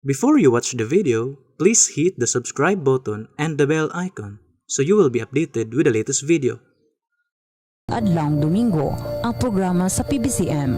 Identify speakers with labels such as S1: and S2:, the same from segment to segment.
S1: Before you watch the video, please hit the subscribe button and the bell icon so you will be updated with the latest video.
S2: Adlawng Domingo, ang programa sa PBCM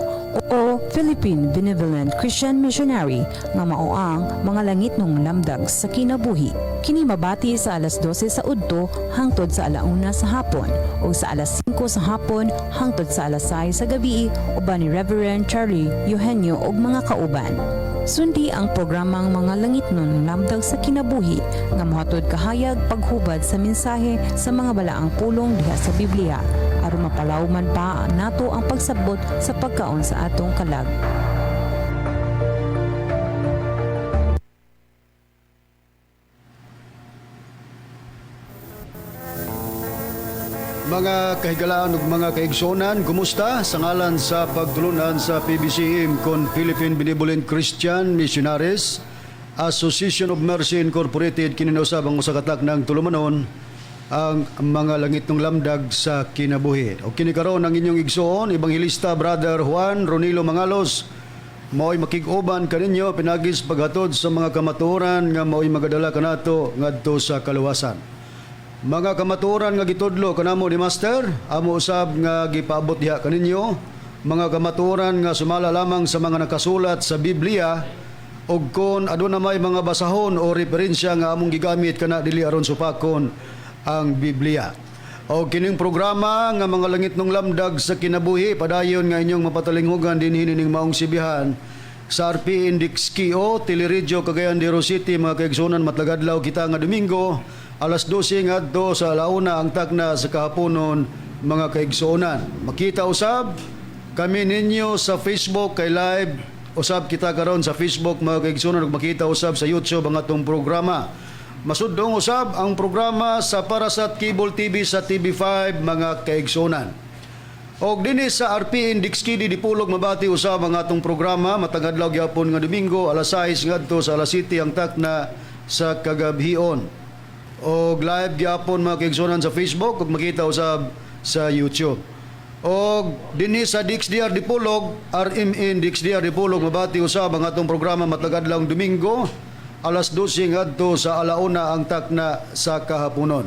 S2: o Philippine Benevolent Christian Missionary nga mao ang Mga Langitnong Lamdag sa Kinabuhi. Kini mabati sa alas 12 sa udto hangtod sa alauna sa hapon o sa alas 5 sa hapon hangtod sa alas 6 sa gabi uban ni Reverend Charlie Eugenio ug mga kauban. Sundi ang programang Mga Langitnong Lamdag sa Kinabuhi nga mohatod kahayag, paghubad sa mensahe sa mga balaang pulong diha sa Biblia aron mapalawman pa nato ang pagsabot sa pagkaon sa atong kalag.
S3: Mga kahigalaan ug mga kaigsuonan, kumusta? Sa ngalan sa pagtulunan sa PBCM kon Philippine Benevolent Christian Missionaries Association of Mercy Incorporated, kini usab ang usa ka ng tulumanon, ang Mga Langitnong Lamdag sa Kinabuhi. O kini karon ang inyong igsoon, Ebanghelista Brother Juan Ronilo Mangalos, mao'y makig-uban kaninyo pinagi sa paghatod sa mga kamatuoran nga mao'y magadala kanato ngadto sa kaluwasan. Mga kamatuoran nga gitudlo kanamo ni Master, amo usab nga gipaabot diha kaninyo, mga kamatuoran nga sumala lamang sa mga nakasulat sa Biblia, ug kon aduna may mga basahon o referensya nga among gigamit kana dili aron supakon ang Biblia. O kining programa nga Mga Langitnong Lamdag sa Kinabuhi, padayon nga inyong mapatalinghugan dinhi nining maong sibihan sa RPN DXKO, Teleradyo Cagayan de Oro City, mga kaigsunan. Matag adlaw kita nga Domingo, alas 12 ngadto sa alauna ang takna sa kahaponon, mga kaigsuonan. Makita usab kami ninyo sa Facebook kay live usab kita karon sa Facebook, mga kaigsuonan, ug makita usab sa YouTube ang atong programa. Masudong usab ang programa sa Parasat Cable TV sa TV5, mga kaigsuonan. Og dinhi sa RPN Dixkidi Dipolog, mabati usab ang atong programa matag adlaw gyapon nga Domingo, alas 6 ngadto sa alas 7 ang takna sa kagabhion. Og live gyapon, mga kaigsuonan, sa Facebook ug makita usab sa YouTube. Og dinhi sa DXDR Dipolog, RMN DXDR Dipolog, mabati usab ang atong programa matag adlaw Domingo, alas 12 ngadto sa alauna ang takna sa kahaponon.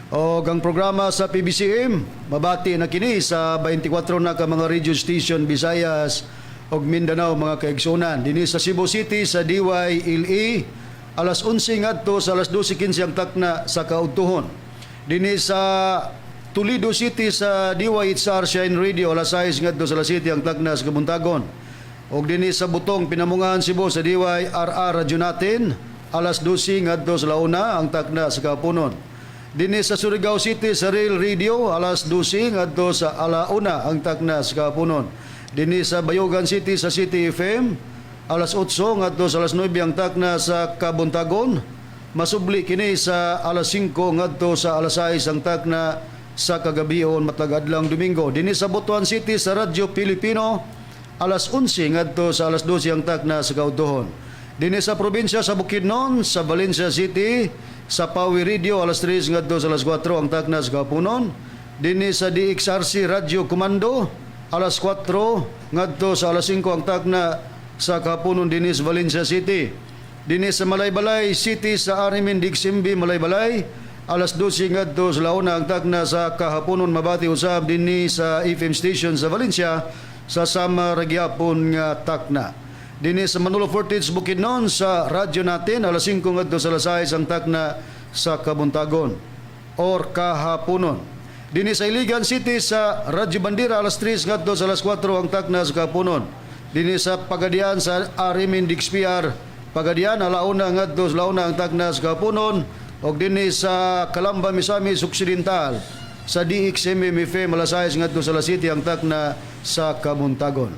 S3: O ang programa sa PBCM, mabati na kini sa 24 na ka mga radio station Visayas ug Mindanao, mga kaigsunan. Dinhi sa Cebu City sa DYLE, alas 11 ngadto sa alas 12:15 ang takna sa kaudtuhon. Dinhi sa Toledo City sa DYHR Shine Radio, alas 6 ngadto sa alas 7 ang takna sa kabuntagon. Og dinhi sa Butong, Pinamungahan, Cebu sa DYRR Radyo Natin, alas 12 ngadto sa launa ang takna sa kahaponon. Dinhi sa Surigao City sa Rail Radio, alas 12 ngadto sa alauna ang takna sa kahaponon. Dinhi sa Bayugan City sa City FM, alas 8 ngadto sa alas 9 ang takna sa kabuntagon. Masubli kini sa alas 5 ngadto sa alas 6 ang takna sa kagabhion matag adlawng Domingo. Dinhi sa Butuan City sa Radyo Pilipino, alas 11 ngadto sa alas 12 ang takna sa kaudtuhon. Dinhi sa probinsya sa Bukidnon, sa Valencia City, sa Pawi Radio, alas 3 ngadto sa alas 4 ang takna sa kahaponon. Dinhi sa DXRC Radio Comando, alas 4 ngadto sa alas 5 ang takna sa kahaponon dinhi sa Valencia City. Dinhi sa Malaybalay City sa RMN DXMB Malaybalay, alas 12 ngadto sa launa ang takna sa kahaponon. Mabati usab dinhi sa FM station sa Valencia sa sama ra gyapon nga takna. Dinhi sa Manolo Fortich, Bukidnon sa radyo natin, alas 5 ngadto sa alas 6 ang takna sa kabuntagon or kahaponon. Dinhi sa Iligan City sa Radyo Bandera, alas 3 ngadto sa alas 4 ang takna sa kahaponon. Dinhi sa Pagadian sa RMN DXPR Pagadian, alauna ngadto sa launa ang takna sa kahaponon, ug dinhi sa Calamba, Misamis Occidental sa DXMM FM, alas 6 ngadto sa alas 7 ang takna sa kabuntagon.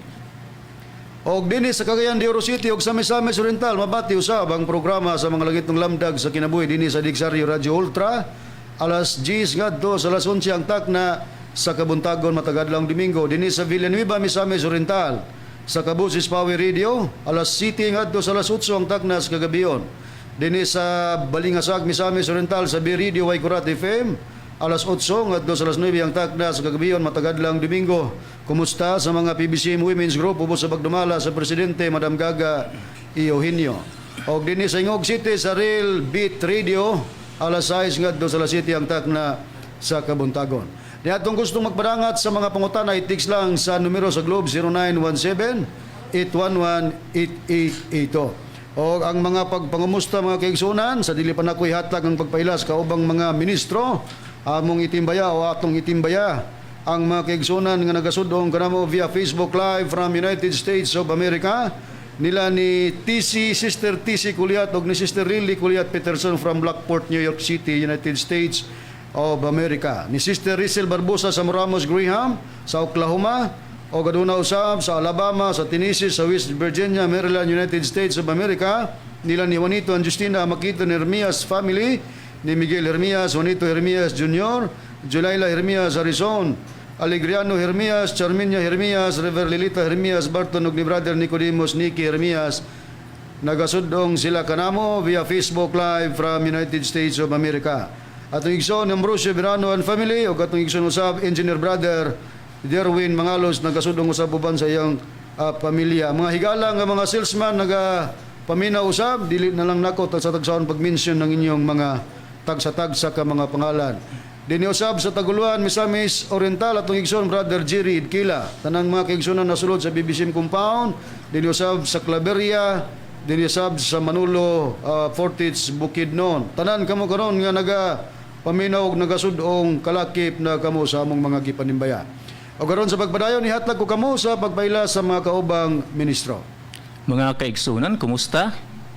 S3: Og dinhi sa Cagayan de Oro City ug sa Misamis Oriental, mabati usab ang programa sa Mga Langitnong Lamdag sa Kinabuhi dinhi sa Dixario Radio Ultra, alas 10 ngadto sa alas 11 ang takna sa kabuntagon matag adlawng Domingo. Dinhi sa Villanueva, Misamis Oriental sa Kabusis Power Radio, alas 7 ngadto sa alas 8 ang takna sa kagabion. Dinhi sa Balingasag, Misamis Oriental sa B Radio Waikurat FM, alas 8 ngadto sa alas 9 ang takna sa kagabion matag adlawng Domingo. Kumusta sa mga PBCM Women's Group ubos sa pagdumala sa presidente, Madam Gaga Eugenio. Og dinhi sa Gingoog City sa Real Beat Radio alas 6 ngadto sa alas 7 ang takna sa kabuntagon. Di atong gustong magpadangat sa mga pangutana, i-text lang sa numero sa Globe 0917 811 8882. O ang mga pagpangumusta, mga kaigsunan, sa dili pa nako ihatag ang pagpailas kaubang mga ministro, among itimbaya o atong itimbaya ang mga kaigsunan nga nagasudong kanamo via Facebook Live from United States of America nila ni TC, Sister TC Kuliat ug ni Sister Lily Kuliat Peterson from Blackport, New York City, United States of America. Ni Sister Rizel Barbosa sa Moramos Graham sa Oklahoma o aduna usab sa Alabama, sa Tennessee, sa West Virginia, Maryland, United States of America. Nila ni Juanito and Justina Makito ni Hermias family, ni Miguel Hermias, Juanito Hermias Jr., Julayla Hermias Arizon, Alegriano Hermias, Charminia Hermias, Rever Lilita Hermias, Barton ug ni Brother Nicodemus Nicky Hermias. Nagasudong sila kanamo via Facebook Live from United States of America. Atong igsoon Ambrosio Verano and family ug atong igsoon usab Engineer Brother Derwin Mangalos nagasudong usab uban sa iyang pamilya. Mga higala nga mga salesman naga paminaw usab, dili na lang nako tagsa-tagsaon pag-mention ng inyong mga tagsa-tagsa ka mga pangalan. Dinhi usab sa Taguluan, Misamis Oriental, atong igsoon Brother Jerry Idkila. Tanang mga kaigsunan na sulod sa BBCM compound, dinhi usab sa Claveria, dinhi usab sa Manolo, Fortich, Bukidnon. Tanan kamo karon nga naga paminaw og nagasud-ong, kalakip na kamo sa among mga gipanimbaya. O karon sa pagpadayon, ihatag ko kamo sa pagpaila sa mga kaubang ministro.
S1: Mga kaigsunan, kumusta?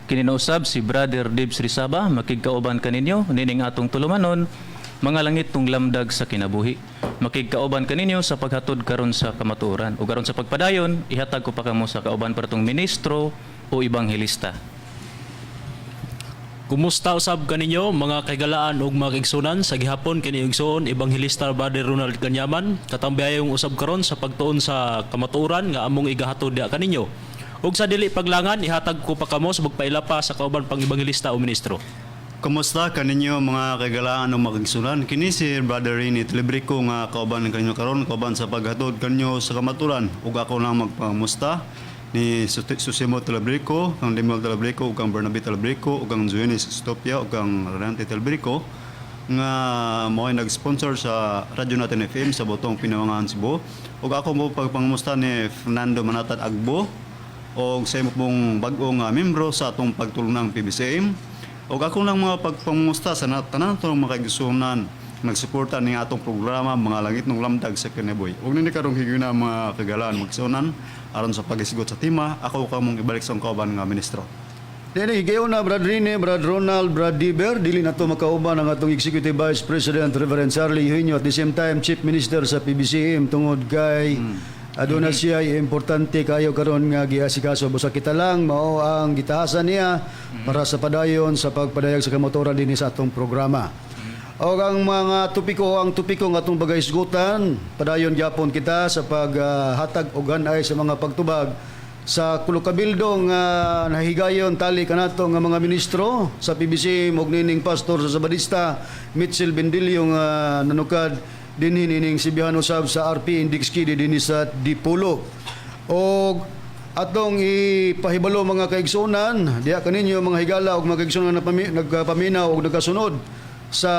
S1: Kini na usab si Brother Dibs Rizaba, makigkauban kaninyo nining atong tulumanon, Mga Langit Tung Lamdag sa Kinabuhi. Makigkauban kaninyo sa paghatod karon sa kamatuoran. O karon sa pagpadayon, ihatag ko pa kamo sa kauban partong ministro o ebanghelista.
S4: Kumusta usab kaninyo, mga kahigalaan ug mga kaigsunan? Sa gihapon kini igsoon Ebanghelista Brother Ronald Ganyaman, katambiyayong usab karon sa pagtuon sa kamatuoran nga among igahatod diha kaninyo. Ug sa dili paglangan, ihatag ko pa kamo sa pagpaila pa sa kauban pang ebanghelista o ministro.
S5: Kumusta kaninyo, mga kagalaan o mga kaigsunan? Kini si Brother Rini Tilibrico nga kauban kanyo karon, kauban sa paghatod kanyo sa kamaturan. Ug ako lang magpangamusta ni Susimo Tilibrico, kang Lemuel Tilibrico, ug kang Bernabe Tilibrico, ug kang Juenis Stopia, ug kang Renante Tilibrico nga mo ay nag-sponsor sa Radyo Natin FM sa Botong, Pinawangan, Cebu. Ug ako mo pagpangamusta ni Fernando Manatad Agbo og sa imo pong bag-o nga membro sa atong pagtulunang PBCM. Og ako lang mga pagpangusta sa tanan atong mga kaigsuonan nagsuporta ning atong programa Mga Langit ng Lamdag sa Kinabuhi. Ug nini karong higayuna, mga kagalaan, magsuonan, aron sa paghisgot sa tema, ako kamong ibalik sa kauban nga ministro.
S3: Dili higayon na, Brad Rene, Brad Ronald, Brad Diber, dili na to makauban ang atong Executive Vice President Reverend Charlie Eugenio, at the same time Chief Minister sa PBCM, tungod kay aduna siya importante kayo karon nga giasikaso. Busa kita lang mao ang gitahasan niya para sa padayon sa pagpadayag sa kamatuoran dinhi sa atong programa. O ang mga topiko, ang topiko nga atong pagahisgutan, padayon gyapon kita sa paghatag og ganay sa mga pagtubag sa Kulukabildo nga nahigayon tali kanato nga mga ministro sa PBC ug nining pastor sa Sabadista Mitchell Bendillo nga nanukad dinhi nining sibihan usab sa RP Index Kidi dinhi sa Dipolog. Og atong ipahibalo, mga kaigsunan, diha kaninyo mga higala ug mga kaigsunan na nagpaminaw og nagasunod sa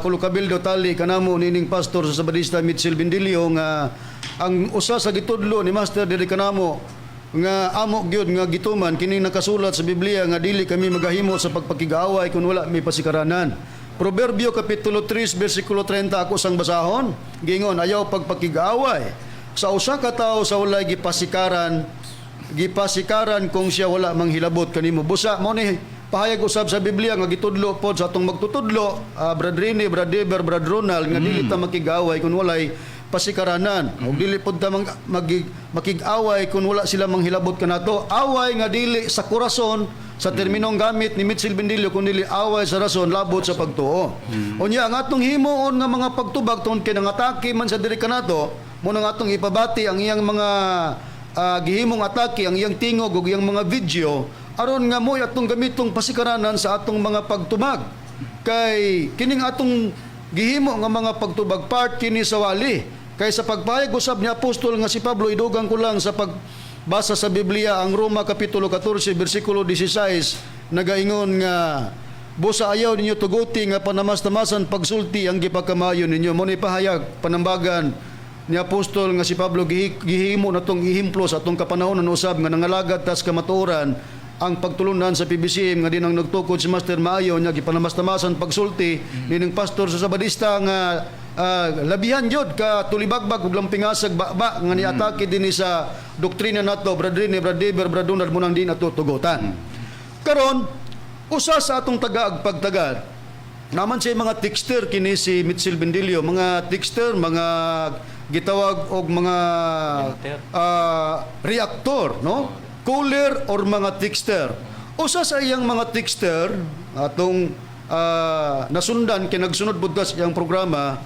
S3: Kulukabildo tali kanamo nining pastor sa Sabadista Mitchell Bendillo nga ang usa sa gitudlo ni Master diri kanamo nga amo gyud nga gituman kining nakasulat sa Biblia nga dili kami magahimo sa pagpakigaaway kung wala may pasikaranan. Proverbio kapitulo 3 bersikulo 30 ako sang basahon, gingon, "Ayaw pagpakigaaway sa usa ka tawo sa walay gipasikaran gipasikaran kung siya wala manghilabot kanimo." Busa mo ni pahayag usab sa Biblia nga gitudlo pod sa atong magtutudlo, Brad Rene, Brad Deber, Brad Ronald, nga dili ta makig-away kung walay pasikaranan. Og dili pod ta makig-away kung wala sila manghilabot kanato. Away nga dili sa kurason sa terminong gamit ni Mitchell Bendillo, kun dili away sa rason labot sa pagtuo. Unya ang atong himuon nga mga pagtubag tungod kay nangatake man sa diri kanato, mo nang atong ipabati ang iyang mga gihimong atake, ang iyang tingog ug iyang mga video aron nga mo'y atong gamitong pasikaranan sa atong mga pagtubag. Kay kining atong gihimo nga mga pagtubag, part kini sa wali. Kay sa pagpahayag usab ni apostol nga si Pablo, idugang ko lang sa pagbasa sa Biblia ang Roma kapitulo 14 bersikulo 16. Nagaingon nga busa ayaw ninyo tuguti nga panamas-tamasan pagsulti ang gipakamayo ninyo. Mo ni pahayag panambagan ni apostol nga si Pablo, gihimo na tong ihemplo sa atong kapanahon usab nga nangalagad tas kamatuoran ang pagtulunan sa PBCM nga din ang nagtukod si Master Maayo nya gipanamas-tamasan pagsulti nining pastor sa Sabadista nga labihan jud ka tulibagbag ug lampingasag ba nga niatake dinhi sa doktrina nato, Brad Rene, Brad Dever, Brad Donald, munang di nato tugutan. Karon usa sa atong tagaag pagtagad naman siya mga texter kini si Mitchell Bendilio, mga texter, mga gitawag og mga
S1: Commenter.
S3: Reactor, no, caller or mga texter. Usa sa iyang mga texter atong nasundan kay nagsunod pud ta sa iyang programa,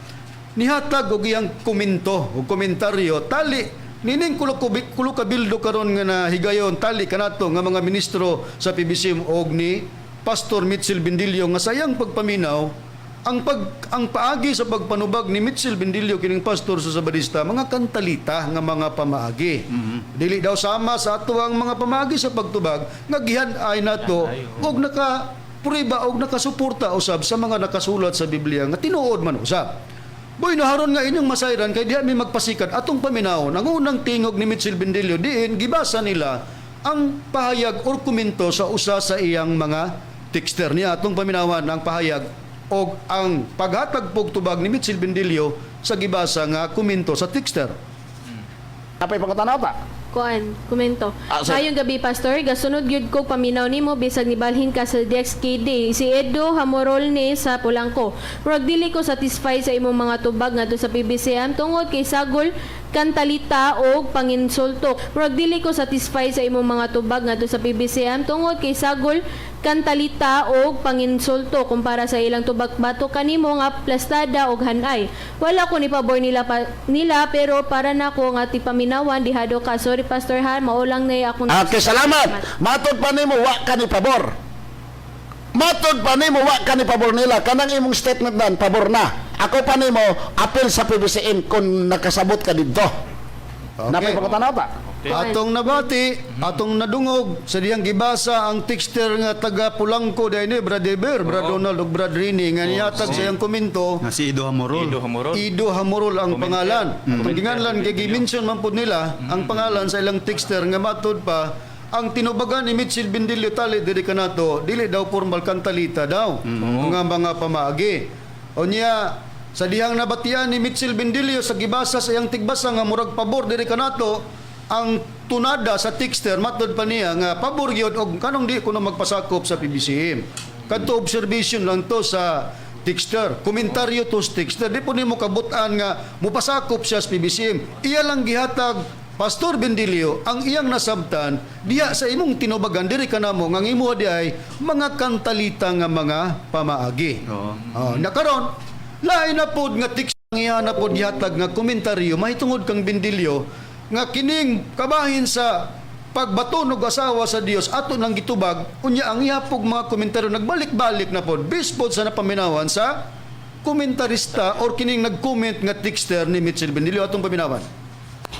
S3: nihatag og iyang komento og komentaryo tali nining kulo kulo kabildo karon nga nahigayon tali kanato nga mga ministro sa PBCM og ni Pastor Mitchell Bendilio nga sayang pagpaminaw ang paagi sa pagpanubag ni Mitchell Bendilio kining pastor sa Sabadista mga kantalita nga mga pamaagi. Dili daw sama sa ato ang mga pamaagi sa pagtubag nga gihan-ay nato
S1: Gihan-ay, oo.
S3: og naka prueba og nakasuporta usab sa mga nakasulat sa Biblia nga tinuod man usab. Boy, naharon nga inyong masayran kay diha mi magpasikat atong paminawon ang unang tingog ni Mitchell Bendilio diin gibasa nila ang pahayag or komento sa usa sa iyang mga texter niya. Atong paminawan ang pahayag og ang paghatag pog tubag ni Mitchell Bendilio sa gibasa nga komento sa texter.
S6: Apay pangutana ta.
S7: Kuan, komento.
S6: Ah, sir.
S7: Maayong gabi, Pastor. Gasunod gyud ko paminaw nimo bisag nibalhin ka sa DXKD. Si Edo Hamorol ni sa Pulangko. Murag dili ko satisfy sa imong mga tubag ngadto sa PBCM tungod kay sagol kantalita og panginsulto. Murag dili ko satisfy sa imong mga tubag ngadto sa PBCM tungod kay sagol kantalita og panginsulto kumpara sa ilang tubag bato kanimo nga plastada og hanay. Wala ko ni pabor nila pa, nila pero para nako nga tipaminawan dihado ka. Sorry, Pastor ha, mao lang na akong
S6: Okay, salamat. Matod pa nimo wa ka ni pabor. Matod pa nimo wa ka ni pabor nila. Kanang imong statement dan pabor na. Ako pa nimo apel sa PBCM kung nakasabot ka didto.
S3: Okay.
S6: Napay pangutana ta.
S3: Atong nabati, atong nadungog sa diyang gibasa ang texter nga taga Pulangko dahil ni Brad Eber, Brad Donald ug Brad Rini nga nihatag sa iyang komento.
S5: Nga si Ido Hamorol.
S1: Ido Hamorol.
S3: Ido Hamorol ang
S1: Commenter.
S3: pangalan. Atong
S1: Commenter.
S3: ginganlan kay gi-mention man pud nila ang pangalan sa ilang texter nga matud pa ang tinubagan ni Mitchell Bendilio tali diri kanato dili daw formal, kantalita daw nga mga pamaagi. Unya sa dihang nabatian ni Mitchell Bendilio sa gibasa sa iyang tigbasa nga murag pabor diri kanato ang tunada sa texter, matod pa niya nga pabor gyud og kanong di kuno magpasakop sa PBCM. Kadto observation lang to sa texter. Komentaryo to sa texter. Di po nimo kabutan nga mupasakop siya sa PBCM. Iya lang gihatag Pastor Bendilio ang iyang nasabtan diha sa imong tinubagan diri kanamo nga ang imuha di ay mga kantalita nga mga pamaagi.
S5: Oo.
S3: Oh, nakaron lain na pod nga text ang iya na pod gihatag nga komentaryo mahitungod kang Bendilio nga kining kabahin sa pagbaton og asawa sa Dios ato nang gitubag. Unya ang iya pog mga komentaryo nagbalik-balik na pod based pod sa napaminawan sa komentarista or kining nag-comment nga texter ni Mitchell Bendilio. Atong paminawan.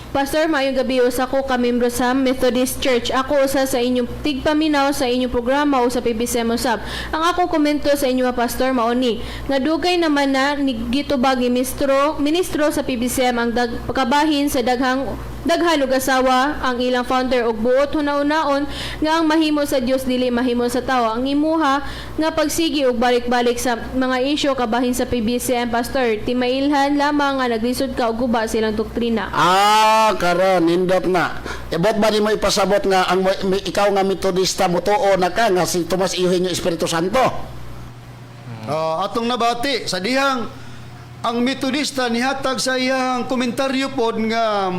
S7: Pastor, maayong gabi. Usa ko ka membro sa Methodist Church. Ako usa sa inyong tigpaminaw sa inyong programa o sa PBCM usab. Ang akong komento sa inyo, Pastor, mao ni nga dugay naman na ni gitubag ni ministro ministro sa PBCM ang kabahin sa daghang daghan og asawa ang ilang founder og buot hunahunaon nga ang mahimo sa Dios dili mahimo sa tawo. Ang imuha nga pagsigi og balik-balik sa mga isyu kabahin sa PBCM, Pastor, timailhan lamang nga naglisod ka og guba silang doktrina.
S6: Ah, karon nindot na. Ibot ba nimo ipasabot nga ang ikaw nga Metodista motuo na ka nga si Tomas Eugenio Espiritu Santo?
S3: Ah, atong nabati sa dihang ang Metodista nihatag sa iyang komentaryo pod nga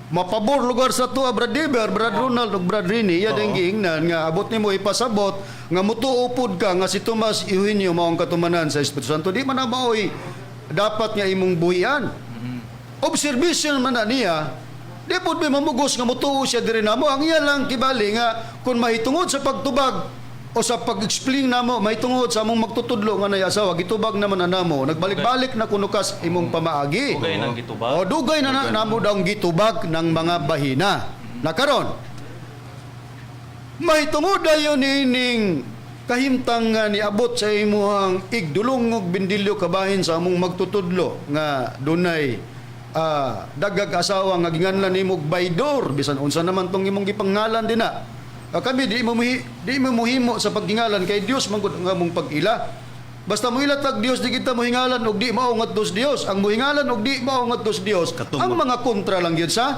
S3: mapabor lugar sa tuwa, Brad Deber, Brad Ronald ug Brad Rini, iya ding giingnan nga abot nimo ipasabot nga mutuo pod ka nga si Tomas Eugenio mao ang katumanan sa Espiritu Santo. Di man na maoy dapat nga imong buhian. Observation man na niya, di pod may mamugos nga mutuo siya diri namo. Ang iya lang kibali nga kung mahitungod sa pagtubag o sa pag-explain namo mahitungod sa among magtutudlo nga nay asawa, gitubag naman na namo, nagbalik-balik na kuno kas imong pamaagi.
S1: Dugay nang gitubag.
S3: O dugay na, na namo daw gitubag ng mga bahina. Nakaron. Mahitungod dayon niining kahimtang nga niabot sa imuhang igdulongog, Bindilyo, kabahin sa among magtutudlo nga dunay dagag asawa nga ginganlan nimo og baydor, bisan unsa naman tong imong gipangalan dinha. Kami di mo muhimo sa paggingalan kay Dios man gud ang among pag-ila. Basta moila tag Dios, di kita mohingalan og di mao ngadto sa Dios. Ang mohingalan og di mao ngadto sa Dios,
S5: Katong
S3: ang mga kontra lang gyud sa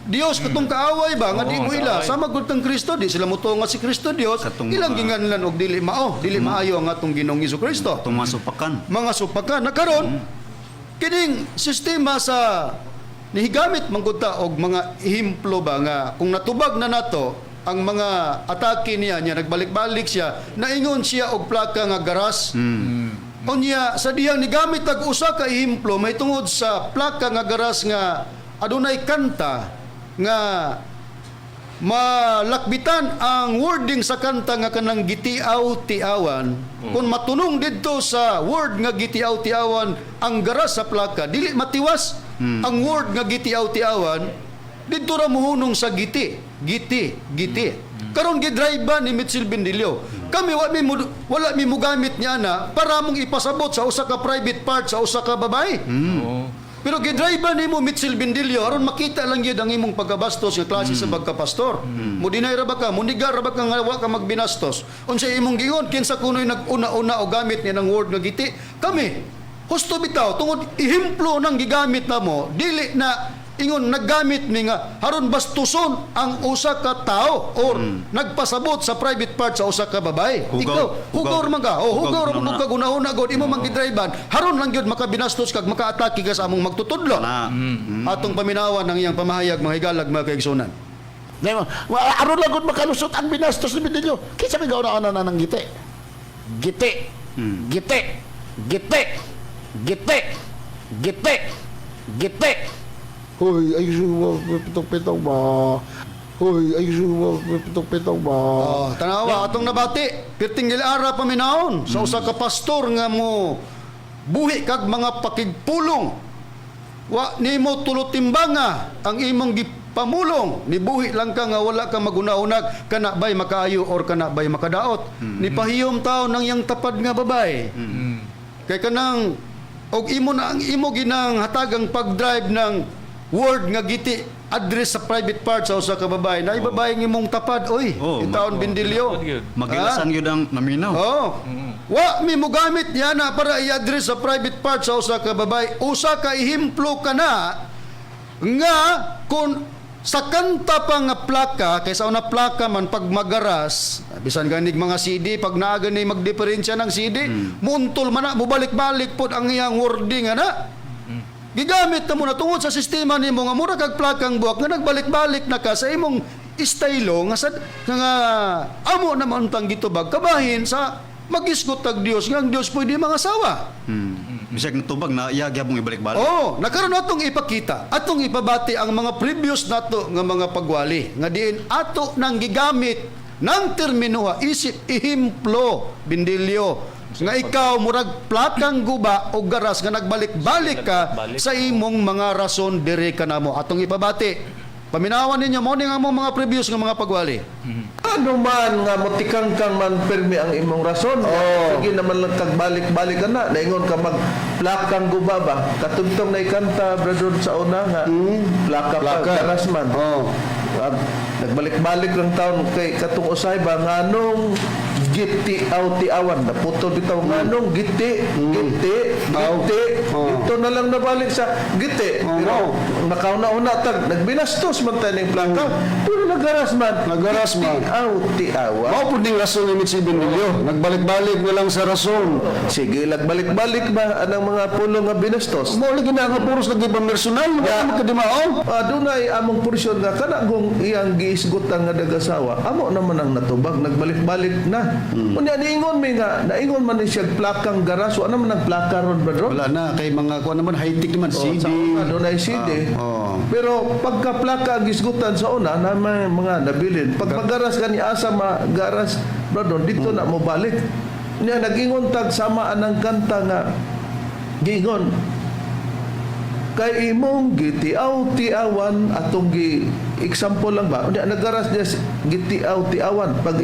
S3: Dios, katong kaaway ba nga di
S1: Oo,
S3: mo ila
S1: kaaway.
S3: sama gud kang Kristo, di sila motuo nga si Kristo Dios,
S5: Katong
S3: ilang ginganlan og dili mao, dili maayo ang atong Ginoong Kristo.
S5: Katong mga supakan.
S3: Mga supakan na karon kining sistema sa nihigamit man gud ta og mga ehemplo ba nga kung natubag na nato ang mga atake niya niya nagbalik-balik siya, naingon siya og plaka nga garas. Unya sa diyang nigamit og usa ka ehemplo may tungod sa plaka nga garas nga adunay kanta nga malakbitan ang wording sa kanta nga kanang "Gitiaw tiawan". Kung matunong didto sa word nga "Gitiaw tiawan" ang garas sa plaka, dili matiwas ang word nga "Gitiaw tiawan", didto ra muhunong sa "giti giti giti". Karon gidrive ba ni Mitchell Bendilio, kami wa mi wala mi mugamit niya na para mong ipasabot sa usa ka private part sa usa ka babae. Pero gidrive nimo, Mitchell Bendilio, aron makita lang gyud ang imong pagkabastos nga klase sa pagkapastor. Mo deny ra ba ka, mo nigar ra ba ka nga wa ka magbinastos? Unsa imong giingon, kinsa kunoy nag-una-una o gamit niya ng word nga "giti"? Kami. Husto bitaw tungod ehemplo nang gigamit namo, dili na ingon naggamit mi nga haron bastuson ang usa ka tao or nagpasabot sa private part sa usa ka babae.
S5: Hugaw.
S3: Ikaw, hugaw
S5: Hugaw.
S3: man ka. Oh, hugaw
S5: Hugaw
S3: ra man
S5: na.
S3: ka gunahuna gud imo man gidriban. Haron lang gyud makabinastos kag makaatake ka sa among magtutudlo.
S5: Na.
S3: Atong paminawan ang iyang pamahayag, mga higalag, mga kaigsunan.
S6: Di ba? Aron lang gud makalusot ang binastos ni Bindilyo. Kinsa may gauna-una na ng "giti"? Giti. Giti. Giti. Giti. Giti. Giti.
S8: Hoy, ay pitong-pitong ba? Hoy, ay pitong-pitong ba?
S3: Oh, tanawa atong nabati. Pirting gilara paminawon sa usa ka pastor nga mo buhi kag mga pakigpulong. Wa nimo tulotimbanga ang imong gipamulong. Nibuhi lang ka nga wala ka maguna-unag kana bay makaayo or kana bay makadaot. Nipahiyom taon ng iyang tapad nga babae. Kay kanang og imo na ang imo ginang hatagang pag-drive ng word nga "giti" address sa private part sa usa ka babae. Na babae ng imong tapad oy.
S5: Oh,
S3: Itaon, Bindilyo.
S1: Tapad gyud.
S5: Magilasan gyud ang naminaw.
S3: Oh. Wa mi mogamit niya na para i-address sa private part sa usa ka babae. Usa ka ehemplo ka na nga kung sa kanta pa nga plaka, kay sa una plaka man pag magaras, bisan ganig mga CD, pag naa gani magdiferensya ng CD, muntol man na, mubalik-balik pod ang iyang wording ana. Gigamit na mo na tungod sa sistema nimo nga mura kag plakang buwak nga nagbalik-balik na ka sa imong estilo nga sa nga amo naman tang gitubag kabahin sa magisgot tag Dios nga ang Dios pwede mga asawa.
S5: Bisag natubag na iya gyapon ibalik-balik.
S3: Oh, nakaron atong ipakita, atong ipabati ang mga previous nato nga mga pagwali nga diin ato nang gigamit ng termino isip ehemplo, Bindilyo, nga ikaw murag plakang guba o garas nga nagbalik-balik ka
S1: Balik.
S3: sa imong mga rason diri kanamo. Atong ipabati, paminawan ninyo mo ning among mga previous nga mga pagwali.
S9: Ano man nga motikangkang man permi ang imong rason. Sige naman lang kag balik-balik ka na. Naingon ka mag plakang guba ba? Katugtong na ikanta, brother, sa una nga plaka pa
S3: Plaka.
S9: garas man.
S3: Oh.
S9: At nagbalik-balik lang taon kay katong usay ba nganong "giti aw tiawan", naputol bitaw, nganong "giti giti
S3: Aw.
S9: giti".
S3: Oh.
S9: Ito na lang nabalik sa "giti",
S3: Oh,
S9: pero
S3: no.
S9: nakauna-una tag nagbinastos man tayo ng plaka, pero nagaras man.
S3: Nagaras man.
S9: "Giti aw tiawan".
S3: Mao pud ning rason ni Mitzi Bindilyo, nagbalik-balik na lang sa rason.
S9: Sige lagbalik-balik ba anang mga pulong nga binastos?
S3: Mao lagi na nga puros lagi pa personal, yeah. Makadimao.
S9: Adunay among porsyon nga kana kung iyang giisgutan nga nagasawa, amo naman ang natubag, nagbalik-balik na. Unya niingon mi nga naingon man ni siya plakang garas, wa naman ang plaka ron, brother.
S3: Wala na kay mga kuan naman, high-tech naman.
S9: Oh,
S3: CD.
S9: sa una dunay CD.
S3: Ah, oh.
S9: Pero pagka plaka ang gisgutan sa una na may mga nabilin. Pag magaras gani asa magaras, brother, dito na mo balik. Nya nagingon tag sama anang kanta nga giingon kay imong gitiaw tiawan atong gi Example lang ba? Unya nagaras niya gitiaw tiawan pag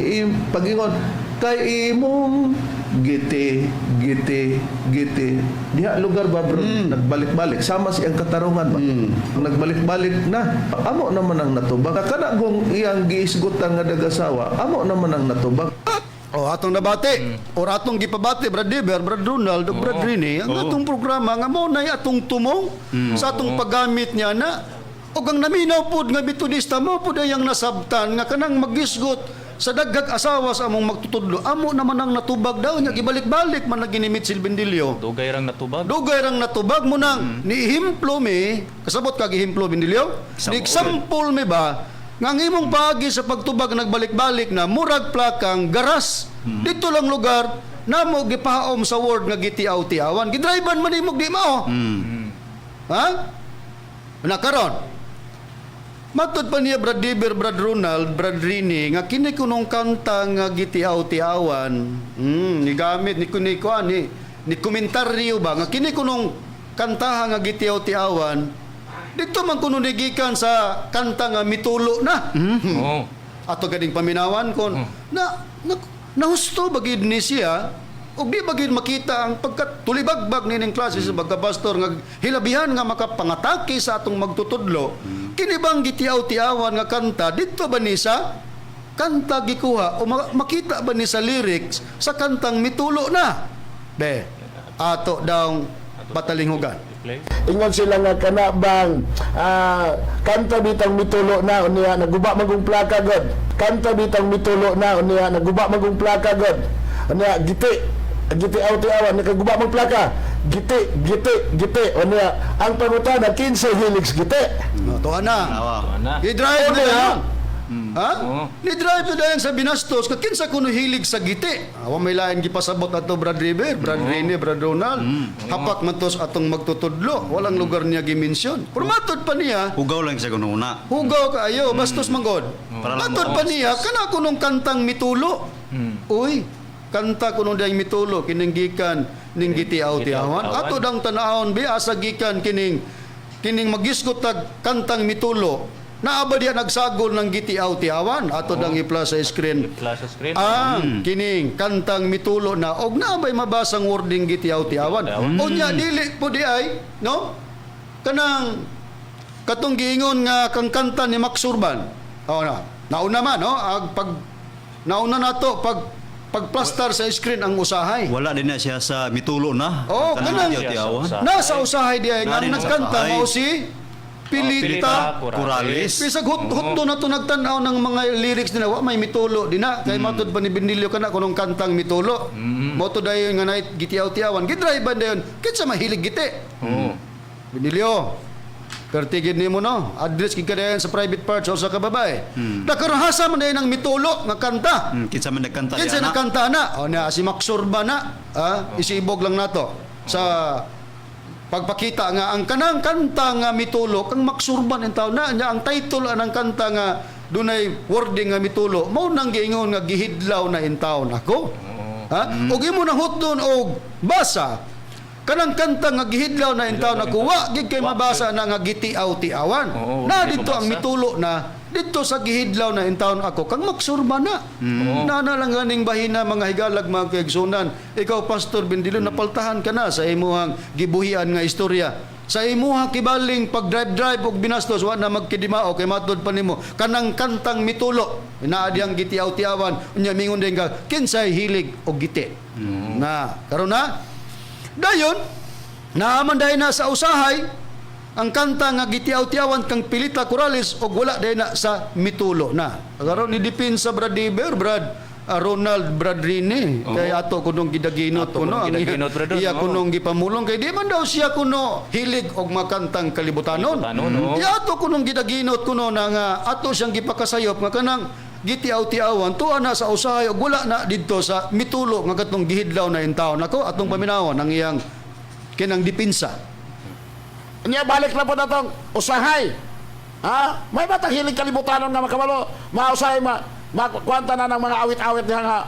S9: pagingon kay imong giti giti giti diha lugar ba, bro, nagbalik-balik sama siyang katarungan ba, nagbalik-balik na amo naman ang natubag. Kana kung iyang giisgutan nga dagasawa, amo naman ang natubag.
S3: O atong nabati or atong gipabati, Brad Deber, Brad Ronald, ug Brad Rini, ang atong programa nga mao nay atong tumong sa atong paggamit niya na ug ang naminaw pod nga Metodista mo pod ay ang nasabtan nga kanang magisgot sa daghag asawa sa among magtutudlo, amo naman ang natubag daw niya, gibalik-balik man lagi ni Mitchell Bendilio.
S1: Dugay rang natubag.
S3: Dugay rang natubag mo nang nihimplo mi, kasabot ka gihimplo, Bendilio? Ni example mi ba nga ang imong paagi sa pagtubag nagbalik-balik na murag plakang garas dito lang lugar namo gipaom sa word nga gitiaw-tiawan, gidriban man nimo di mao. Ha? Na karon, matod pa niya, Brad Diber, Brad Ronald, Brad Rini, nga kini kunong kanta nga gitiaw-tiawan, ni gamit ni ni kuan ni ni komentaryo ba nga kini kunong kantaha nga gitiaw-tiawan dito man kuno gikan sa kanta nga mitulo na.
S1: Oo.
S3: Ato ganing paminawan kon na, na nahusto ba gid ni siya ug di ba gid makita ang pagkatulibagbag nining klase sa pagkapastor nga hilabihan nga makapangatake sa atong magtutudlo? Kini bang gitiaw-tiawan nga kanta didto ba ni sa kanta gikuha o makita ba ni sa lyrics sa kantang mitulo na? Be, ato daw patalinghugan.
S1: Play.
S8: Ingon sila nga kana bang kanta bitang mitulo na, unya naguba magong plaka god. Kanta bitang mitulo na, unya naguba magong plaka god. Unya giti giti aw tiawan nakaguba mag plaka. Giti giti giti, unya ang pangutana, kinsa hilig sa giti?
S3: No, tuwa na.
S5: Awa.
S1: Tuwa na.
S3: I-drive na
S8: Ano
S3: yan. Ha?
S1: Oo.
S3: Ni-drive na dayon sa binastos ka kinsa kuno hilig sa giti. Awa may lain gipasabot ato, Brad River, Brad Rene, Brad Ronald. Hapak man tos atong magtutudlo. Walang lugar niya gimensyon. Pero matod pa niya,
S5: Hugaw lang siya kuno una.
S3: hugaw kaayo, bastos manggod.
S5: Para lang
S3: Matod pa niya, kana kunong kantang mitulo. Uy, kanta kuno dayang mitulo kining gikan ning gitiaw tiawan.
S1: Gitiaw-tiawan.
S3: Ato dang tanawon bi asa gikan kining kining magisgot tag kantang mitulo. Naa ba diya nagsagol ng gitiaw tiawan? Ato dang i-plus sa screen.
S1: I-plus sa screen.
S3: Ang kining kantang mitulo na og naa bay mabasang wording gitiaw tiawan. Unya dili po di ay, no? Kanang katong giingon nga kang kanta ni Max Urban. Oh na. Nauna man no, ag pag nauna nato pag pagplastar sa screen ang usahay.
S5: Wala din na siya sa mitulo na.
S3: Oh, kanang-
S5: tiaw-tiawan.
S3: Nasa usahay di ay nga ang
S5: Nari sa
S3: nagkanta
S5: usahay.
S3: mao si Pilita
S5: Corrales.
S3: Bisag hot hot na to nagtan-aw ng mga lyrics nila, wa may mitulo di na kay matud pa ni Benilio kana kunong kantang mitulo. Mao to dayon nga night gitiaw-tiawan, gidrive dayon kinsa mahilig giti.
S1: Oo.
S3: Benilio. Pertigid nimo no, address gid ka dayon sa private parts o sa kababae. Nakarahasa man dayon ang mitulo nga kanta.
S5: Kinsa man nagkanta
S3: Kinsa
S5: diya na.
S3: nagkanta na? O na si Maxurba na, ah, isibog lang nato sa pagpakita nga ang kanang kanta nga mitulo kang Maxurban in taon na nya ang title anang kanta nga dunay wording nga mitulo mao nang giingon nga gihidlaw na in taon ako. Ha? Og imo nang hutdon og basa kanang kanta nga gihidlaw na in taon ako, wa gid kay mabasa na nga gitiaw-tiawan.
S1: Oo,
S3: Na
S1: di
S3: dito ang
S1: mabasa.
S3: mitulo na dito sa gihidlaw na in taon ako kang Maxurba na. Na na lang ganing bahina, mga higalag, mga kaigsunan. Ikaw, Pastor Bendilo, napaltahan ka na sa imuhang gibuhian nga istorya. Sa imuha kibaling pag drive-drive og binastos, wa na magkidimao kay matud pa nimo kanang kantang mitulo naa diyang gitiaw-tiawan, unya mingon din ka kinsay hilig og giti. Na karon na dayon naaman dayon na sa usahay ang kanta nga gitiaw-tiawan kang Pilita Corrales og wala dayon na sa mitulo na. Karon ni dipin sa Brad Diber, Brad Ronald, Brad Rini, kay ato kunong gidaginot
S1: Ato
S3: kuno
S1: kunong
S3: ang
S1: gidaginot, Brad,
S3: iya
S1: oo.
S3: kunong gipamulong kay di man daw siya kuno hilig og makantang kalibutanon.
S1: Kalibutanon, oo.
S3: Iya ato kunong gidaginot kuno na nga ato siyang gipakasayop nga kanang gitiaw-tiawan tuwa na sa usahay og wala na didto sa mitulo nga katong gihidlaw na intawon ako. Atong paminawon ang iyang kinang dipinsa.
S6: Nya balik na po natong usahay. Ha? May batang hilig kalibutanon nga makabalo, mausahay ma makuwanta na ng mga awit-awit niya nga.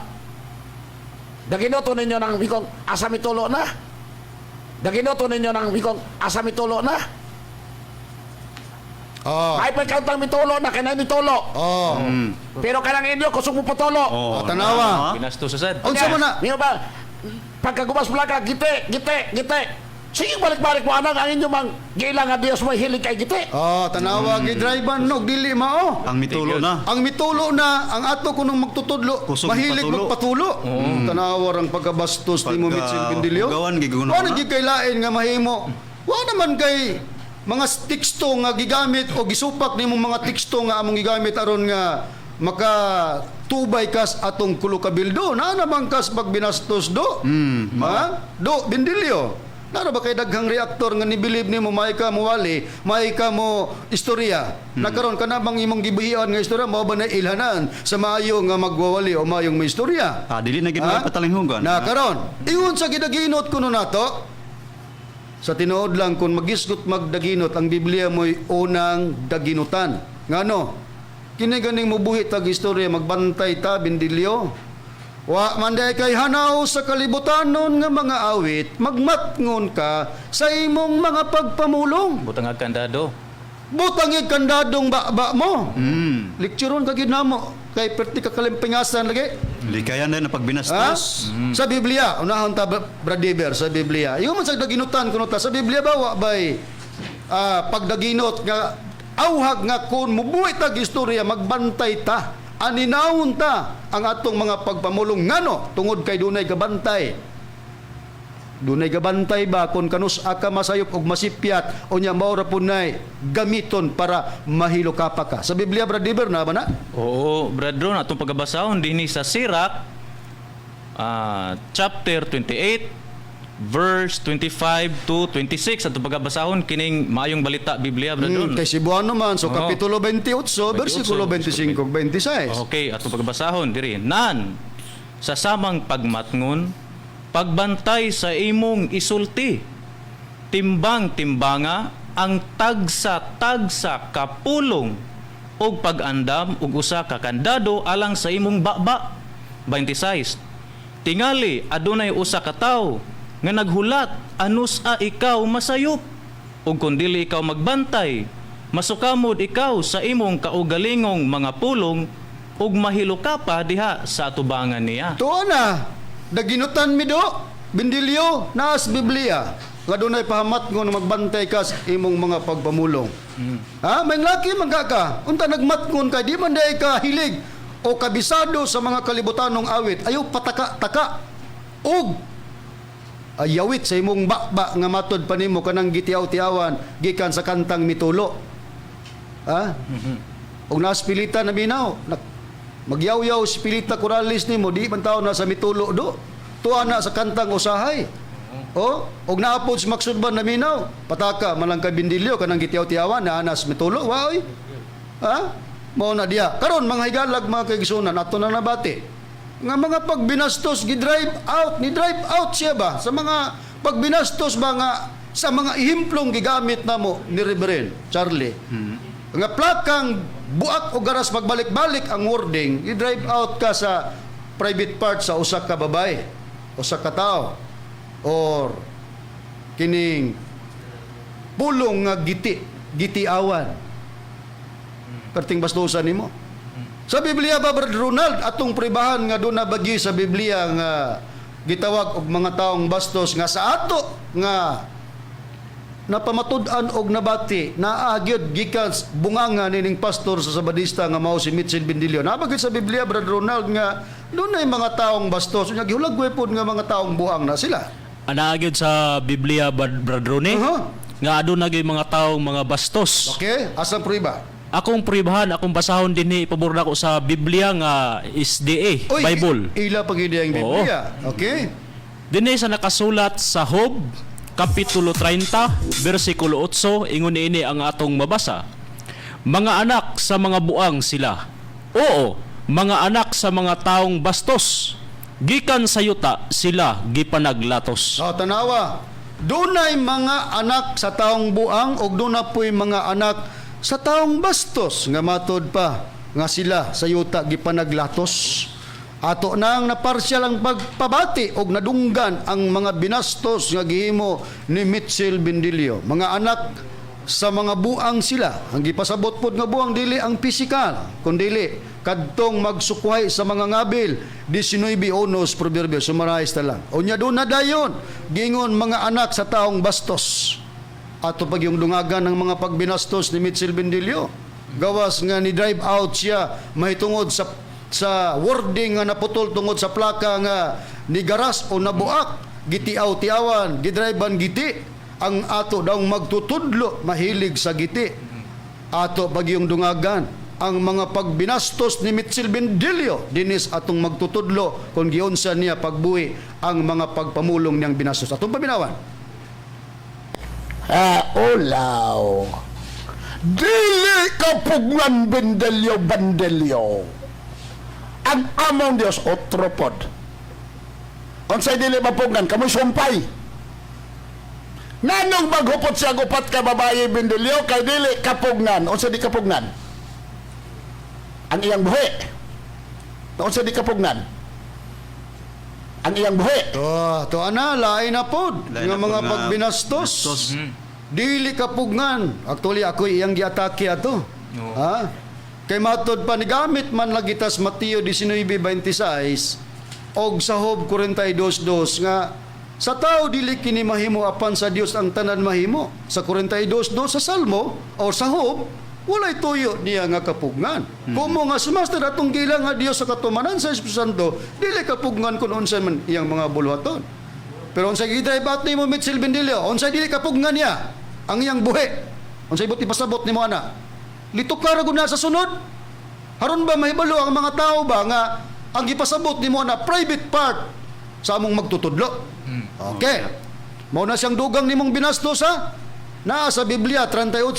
S6: Daginoto ninyo ng bikong asa mitulo na. Daginoto ninyo ng bikong asa mitulo na.
S3: Oh.
S6: Ay pa kantang mitulo na kanay mitulo.
S3: Oh.
S6: Pero kanang inyo kusog mo patulo.
S5: Oh,
S3: Ah, tanawa.
S1: Binastos sad.
S3: Unsa man na?
S6: Niyo ba? Pagkagubas plaka, gite, gite, gite. Sige, balik-balik mo anang ang inyo mang giila nga Dios mo hilig kay gite.
S3: Oh, tanawa gidrive no dili mao.
S5: Ang mitulo na.
S3: Ang mitulo na ang ato kunong magtutudlo,
S5: Kusog
S3: mahilig
S5: magpatulo.
S3: magpatulo. Tanawa rang pagkabastos ni mo
S5: Pagka
S3: Mitchell Bindilyo.
S5: hugawan, giguno
S3: Wa na
S5: na.
S3: gyud kay lain nga mahimo. Wa naman kay mga teksto nga gigamit o gisupak nimong mga teksto nga among gigamit aron nga maka tubay kas atong kulo kabildo na naman kas pagbinastos do. Ha? Do Bindilyo. Nara ba kay daghang reaktor nga nibilib nimo may ka mo wali, may ka mo istorya. Nakaron ka na bang imong gibuhian nga istorya mao ba na ilhanan sa maayo nga magwawali o maayong may istorya?
S5: Ah, dili na gid
S3: Ha?
S5: patalinghugan.
S3: Na karon, ingon sa gidaginot kuno nato. Sa tinuod lang kung magisgot magdaginot ang Biblia mo'y unang daginutan. Ngano? Kini ganing mubuhi tag istorya magbantay ta Bindilyo. Wa man day kay hanaw sa kalibutanon nga mga awit, magmatngon ka sa imong mga pagpamulong.
S1: Butang ag kandado.
S3: Butang kandadong ba mo. Lekturon ka gid namo kay perti ka kalimpingasan lagi.
S5: Likayan na
S3: Ha?
S5: pagbinastos.
S3: Sa Biblia, unahon ta Brad Dever, sa Biblia. Iyo man sa daginutan kuno ta sa Biblia ba wa bay pagdaginot nga auhag nga kun mubuhi tag istorya magbantay ta aninawon ta ang atong mga pagpamulong ngano tungod kay dunay gabantay. Dunay gabantay ba kun kanus aka masayop og masipyat o nya mao ra punay gamiton para mahilo ka pa ka. Sa Biblia, Brad Dever, na ba na?
S1: Oo, Brad Ron, atong pagabasahon dinhi sa Sirach chapter 28 verse 25 to 26 atong pagabasahon kining maayong balita Biblia, Brad Ron.
S3: Kay Cebuano man, so
S1: Oo.
S3: Kapitulo 28, versikulo 25 ug 26.
S1: Okay, atong pagbasahon diri. Nan sa samang pagmatngon, pagbantay sa imong isulti. Timbang timbanga ang tagsa-tagsa kapulong og pag-andam og usa ka kandado alang sa imong baba. 26. Tingali adunay usa ka tawo nga naghulat anus a ikaw masayop ug kun dili ikaw magbantay masukamod ikaw sa imong kaugalingong mga pulong ug mahilo ka pa diha sa atubangan niya.
S3: Tuo na, daginutan mi do, Bindilyo, naas Biblia. Nga dunay pahamat ngon magbantay ka sa imong mga pagpamulong. Ha, may laki man ka ka. Unta nagmatngon ka, di man day ka hilig o kabisado sa mga kalibutanong awit. Ayaw pataka-taka. Og ayawit sa imong bakba nga matod pa nimo kanang gitiaw-tiawan gikan sa kantang mitulo. Ha? Og naas pilita na minaw, magyawyaw si Pilita Corrales nimo, di man tao na sa mitulo do. Tuwa na sa kantang usahay. O, og naapod si Maksudban na minaw, pataka malang kay Bindilyo kanang gitiaw-tiawan na anas mitulo, wa oy. Ha? Mao na diya. Karon mga higalag mga kaigsunan ato na nabati. Nga mga pagbinastos gi-drive out, ni drive out siya ba sa mga pagbinastos ba nga sa mga ihimplong gigamit namo ni Reverend Charlie. Nga plakang buak o garas magbalik-balik ang wording, i-drive out ka sa private part sa usa ka babae, usa ka tao or kining pulong nga giti, gitiawan. Perting bastusan nimo. Sa Biblia ba, Brad Ronald, atong pribahan nga doon na bagi sa Biblia nga gitawag og mga taong bastos nga sa ato nga napamatud-an og nabati naa gyud gikan bunganga nining pastor sa Sabadista nga mao si Mitchell Bindilio. Naa gyud sa Biblia, Brad Ronald, nga dunay mga taong bastos unya gihulagway pod nga mga taong buang na sila.
S4: Ana gyud sa Biblia Brad Ronnie nga aduna gyud mga taong mga bastos.
S3: Okay, asang prueba?
S4: Akong pruebahan, akong basahon dinhi pabor nako sa Biblia nga SDA,
S3: Oy,
S4: Bible.
S3: Ila pag ang Biblia. Okay?
S4: Dinhi sa nakasulat sa Job kapitulo 30 bersikulo 8 ingon niini ang atong mabasa. Mga anak sa mga buang sila. Oo, mga anak sa mga taong bastos. Gikan sa yuta sila gipanaglatos.
S3: So, tanawa. Dunay mga anak sa taong buang og duna po'y mga anak sa taong bastos nga matod pa nga sila sa yuta gipanaglatos. Ato nang naparsyal ang pagpabati og nadunggan ang mga binastos nga gihimo ni Mitchell Bindilio. Mga anak Sa mga buang sila. Ang gipasabot pod nga buang dili ang pisikal, kundili kadtong magsukway sa mga ngabil. 19:1 Proverbio, summarize ta lang. Unya doon na dayon, gingon mga anak sa taong bastos. Ato pag yung dungagan ng mga pagbinastos ni Mitchell Bendilio. Gawas nga ni drive out siya mahitungod sa wording nga naputol tungod sa plaka nga ni garas o nabuak, gitiaw-tiawan, gidrivean giti. Ang ato daw magtutudlo mahilig sa giti. Ato pag yung dungagan ang mga pagbinastos ni Mitchell Bendilio dinis atong magtutudlo kung giunsa niya pagbuhi ang mga pagpamulong niyang binastos. Atong paminawan.
S8: Ah, ulaw. Dili ka pugnan, Bendelio Bandelio. Ang among Dios otro pod. Unsay dili mapugnan kamoy sumpay. Nganong maghupot siya og upat ka babaye, Bendelio, kay dili kapugnan? Unsa di kapugnan? Ang iyang buhi. Unsa di kapugnan? Ang iyang buhi.
S3: To, to ana, lain na pod
S5: Lain
S3: nga
S5: na pod
S3: mga
S5: nga
S3: pagbinastos.
S5: bastos.
S3: Dili kapugnan. Actually, ako iyang giatake ato. Ha? Kay matod pa ni gamit man lagi tas Mateo 19:26 og sa Job 42:2 nga sa tao dili kini mahimo, apan sa Dios ang tanan mahimo. Sa 42:2 sa Salmo or sa Job, walay tuyo niya nga kapugnan. Kumo nga si Master atong gilang nga Dios sa katumanan sa Espiritu Santo, dili kapugnan kun unsa man iyang mga buluhaton. Pero unsay gidrive out nimo, Mitchell Bendilio, unsay dili kapugnan niya? Ang iyang buhi. Unsay buot ipasabot nimo ana? Litok ka ra gud na sa sunod. Haron ba mahibalo ang mga tao ba nga ang gipasabot nimo ana private part sa among magtutudlo? Okay. Mao na siyang dugang nimong binastos, ha? Naa sa Biblia 38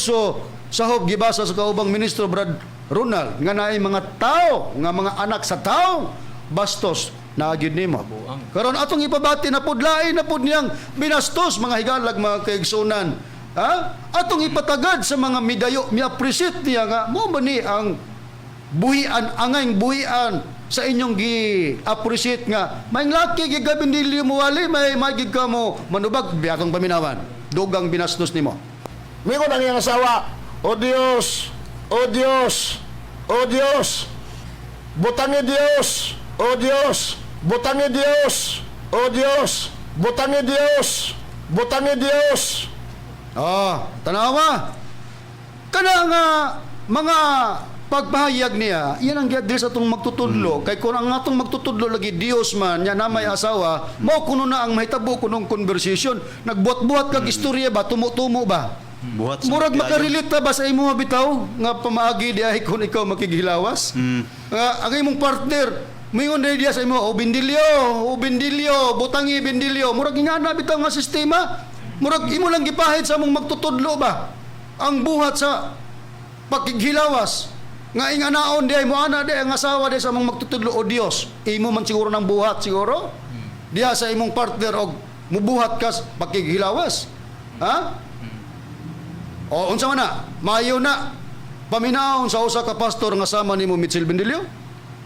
S3: sa Job, gibasa sa kaubang ministro Brad Ronald nga naay mga tao nga mga anak sa tao bastos na gyud nimo. Karon atong ipabati na pud, lain na pud niyang binastos, mga higalag, mga kaigsunan. Ha? Atong ipatagad sa mga midayo, mi-appreciate niya nga mo ba ni ang buhian, angayng buhian sa inyong gi-appreciate nga may laki gid ka, Bendilio, mo wali may magig ka mo manubag biyakang paminawan dugang binastos nimo.
S8: Mingon ang iyang asawa, "O Dios, O Dios, O Dios, butangi Dios, O Dios, butangi Dios, O Dios, butangi Dios, butangi Dios."
S3: Ah, tanawa. Kana nga mga pagpahayag niya, iyan ang gi-address atong magtutudlo. Kay kung ang atong magtutudlo lagi Dios man, nya na may asawa, mao kuno na ang mahitabo kunong conversation. Nagbuhat-buhat kag istorya ba, tumo-tumo ba?
S5: Buhat sa
S3: Murag
S5: kaayo.
S3: makarelate ta ba sa imo bitaw nga pamaagi di ay kung ikaw makighilawas? Nga ang imong partner mingon dahil diya sa imo, "O Bindilyo, o Bindilyo, butangi Bindilyo." Murag ingana bitaw nga sistema. Murag imo lang gipahid sa among magtutudlo ba ang buhat sa pakighilawas nga inganaon di ay mo ana di ang asawa di sa among magtutudlo, "O Dios." Imo man siguro ng buhat siguro diya sa imong partner og mubuhat ka sa pakighilawas, ha? O unsa man na? Maayo na paminawon sa usa ka pastor nga sama nimo, Mitchell Bendilio?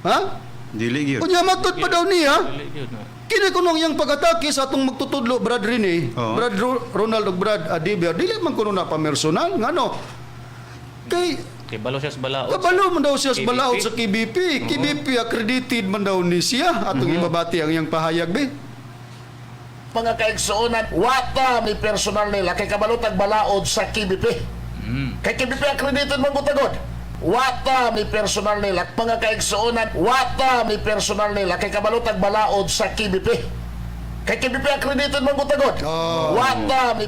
S3: Ha?
S5: Dili gyud.
S3: Unya matod pa daw niya.
S1: Dili gyud na.
S3: Kini kunong iyang pag-atake sa atong magtutudlo, Brad Rene,
S5: Oo.
S3: Brad Ronald ug Brad Adiber, dili man kuno na pamersonal ngano? Kay
S1: Kay balo siya sa balaod.
S3: kabalo man daw siya sa
S1: KBP.
S3: balaod sa KBP. KBP accredited man daw ni siya. Atong ibabati ang iyang pahayag be.
S8: Mga kaigsuonan, wata ni personal nila kay kabalutag balaod sa KBP. Kay KBP accredited man gutagod. Wata ni personal nila, mga kaigsuonan, wata ni personal nila kay kabalutag balaod sa KBP. Kay KBP accredited man gutagod.
S3: Oh.
S8: Wata ni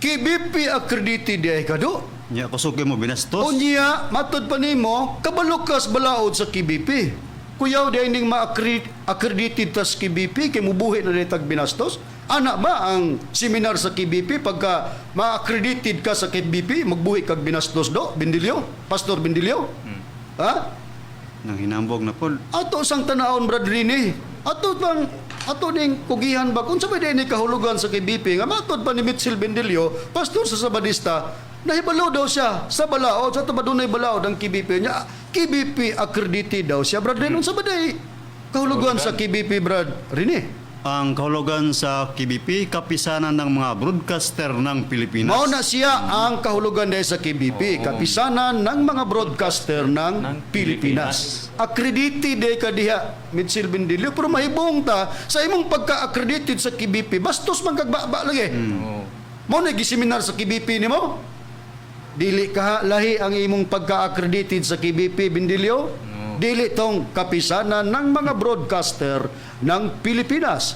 S3: KBP accredited di ay kado.
S5: Nya kusog kay mo binastos.
S3: Unya, matod pa nimo, kabalo ka sa balaod sa KBP. Kuyaw di ay ning ma-accredited tas KBP kay mubuhi na di tag binastos. Ana ba ang seminar sa KBP, pagka ma-accredited ka sa KBP, magbuhi kag binastos do, Bindilyo? Pastor Bindilyo? Ha?
S5: Nang hinambog na pod.
S3: Ato sang tanawon, Brad Rini. Ato bang ato ning kugihan ba kung sa ba ni kahulugan sa KBP nga matod pa ni Mitchell Bendilio, pastor sa Sabadista, nahibalo daw siya sa balaod sa dunay balaod ang KBP niya. KBP accredited daw siya, Brad Rini. Unsa ba day kahulugan sa KBP, Brad Rini?
S5: Ang kahulugan sa KBP, Kapisanan ng mga Broadcaster ng Pilipinas.
S3: Mao na siya ang kahulugan dahil sa KBP, Kapisanan ng mga Broadcaster ng
S1: Ng
S3: Pilipinas. Accredited day ka diha, Mitchell Bendilio, pero mahibong ta sa imong pagka-accredited sa KBP, bastos man kag baba lagi.
S1: Oo.
S3: Mao na giseminar sa KBP nimo? Dili ka lahi ang imong pagka-accredited sa KBP, Bendilio. Dili tong Kapisanan ng mga Broadcaster ng Pilipinas.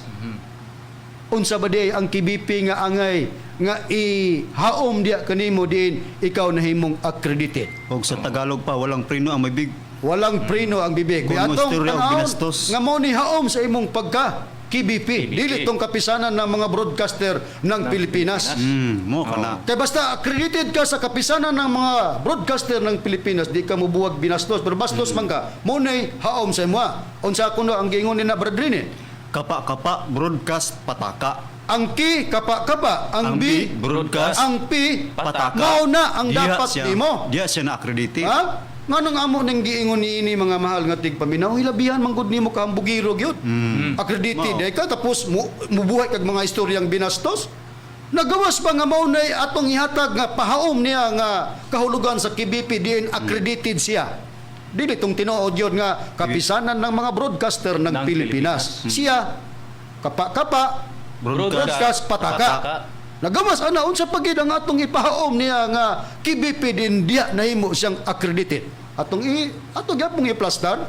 S3: Unsa ba di ang KBP nga angay nga ihaom diya kanimo diin ikaw nahimong accredited?
S5: Og sa Tagalog pa, walang preno ang bibig.
S3: Walang preno ang bibig.
S5: Kung
S3: Di atong
S5: istorya og
S3: tan-awon
S5: binastos.
S3: nga mo ni haom sa imong pagka KBP.
S1: KBP.
S3: Dili tong Kapisanan ng mga Broadcaster ng Pilipinas.
S5: Mo kana.
S3: Kaya basta accredited ka sa Kapisanan ng mga Broadcaster ng Pilipinas, di ka mobuwag binastos. Pero bastos man ka, mo nay haom sa imoha. Unsa kuno ang giingon ni na Brad Rini?
S5: Kapa-kapa, broadcast, pataka.
S3: Ang K, kapa-kapa. Ang B,
S5: broadcast,
S3: ang P,
S5: pataka.
S3: Mao na ang
S5: Diha
S3: dapat
S5: siya,
S3: nimo.
S5: Diha siya na accredited.
S3: Ha? Nganong amo ning giingon niini, mga mahal nga tigpaminaw, hilabihan man gud nimo kahambugiro gyud. Accredited
S5: Mao.
S3: eh ka, tapos mubuhay kag mga istoryang binastos. Nagawas pa nga mao nay atong ihatag nga pahaom niya nga kahulugan sa KBP diin accredited siya. Dili tong tinuod yun nga Kapisanan ng mga Broadcaster ng
S1: Ng
S3: Pilipinas. Siya kapa-kapa,
S5: Broadcast,
S3: broadcast, pataka. Nagawas ana, unsa pagid ang atong ipahaom niya nga KBP din diya nahimo siyang accredited? Atong i ato gyapong i-plastar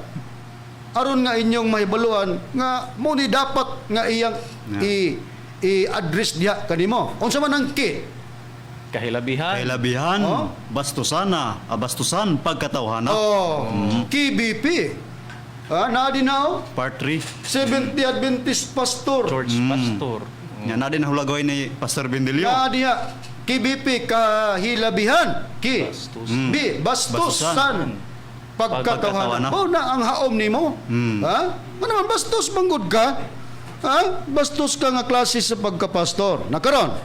S3: aron nga inyong mahibaluan nga mo ni dapat nga iyang i i-address diha kanimo. Unsa man ang K?
S1: Kahilabihan.
S5: Kailabihan,
S3: Oh?
S5: bastosana, abastosan, pagkatawhana.
S3: Oh, KBP. Ah, naa din na oh.
S5: Part 3.
S3: Seventh-day Adventist Pastor.
S1: Church pastor.
S5: Nya na din hulagawin ni Pastor Bendilio.
S3: Naa diha. KBP, kahilabihan. K.
S1: Bastos.
S3: B. Bastusan. Pagkatawhanan.
S5: Pagkatawhanan.
S3: Mao na ang haom nimo. Ha? Ano man bastos manggod ka? Ha? Bastos ka nga klase sa pagkapastor. Nakaron.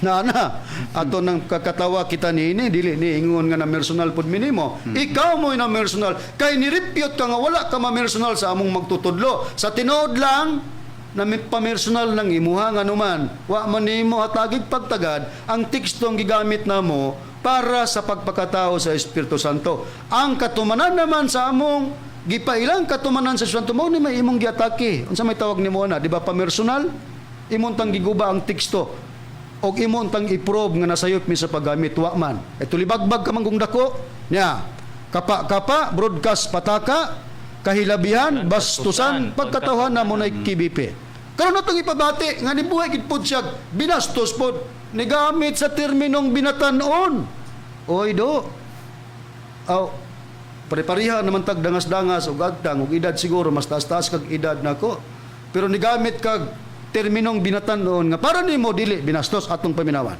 S3: Na na ato nang kakatawa kita niini, dili ni ingon nga na personal pud minimo. Ikaw mo na personal kay nirepute ka nga wala ka ma-personal sa among magtutudlo. Sa tinuod lang na may pamersonal ng imuha, nga anuman wa man nimo hatagig pagtagad ang tekstong gigamit namo para sa pagpakatao sa Espiritu Santo. Ang katumanan naman sa among gipailang katumanan sa Santo, mao ni may imong giatake. Unsa may tawag nimo na, di ba, pamersonal? Imong tang giguba ang teksto og imo tang i-prove nga nasayop mi sa paggamit, wa man. E tulibagbag ka man kung dako nya. Kapa-kapa, broadcast, pataka, kahilabihan, bastusan, pagkatawhan na mo na KBP. Karon natong ipabati nga nibuhay gid pod siya binastos pod, nigamit sa terminong binatan-on. Oy do. Aw, pare-pareha naman tag dangas-dangas og agtang og edad, siguro mas taas-taas kag edad nako. Pero nigamit kag terminong binatan-on nga para nimo dili binastos, atong paminawan.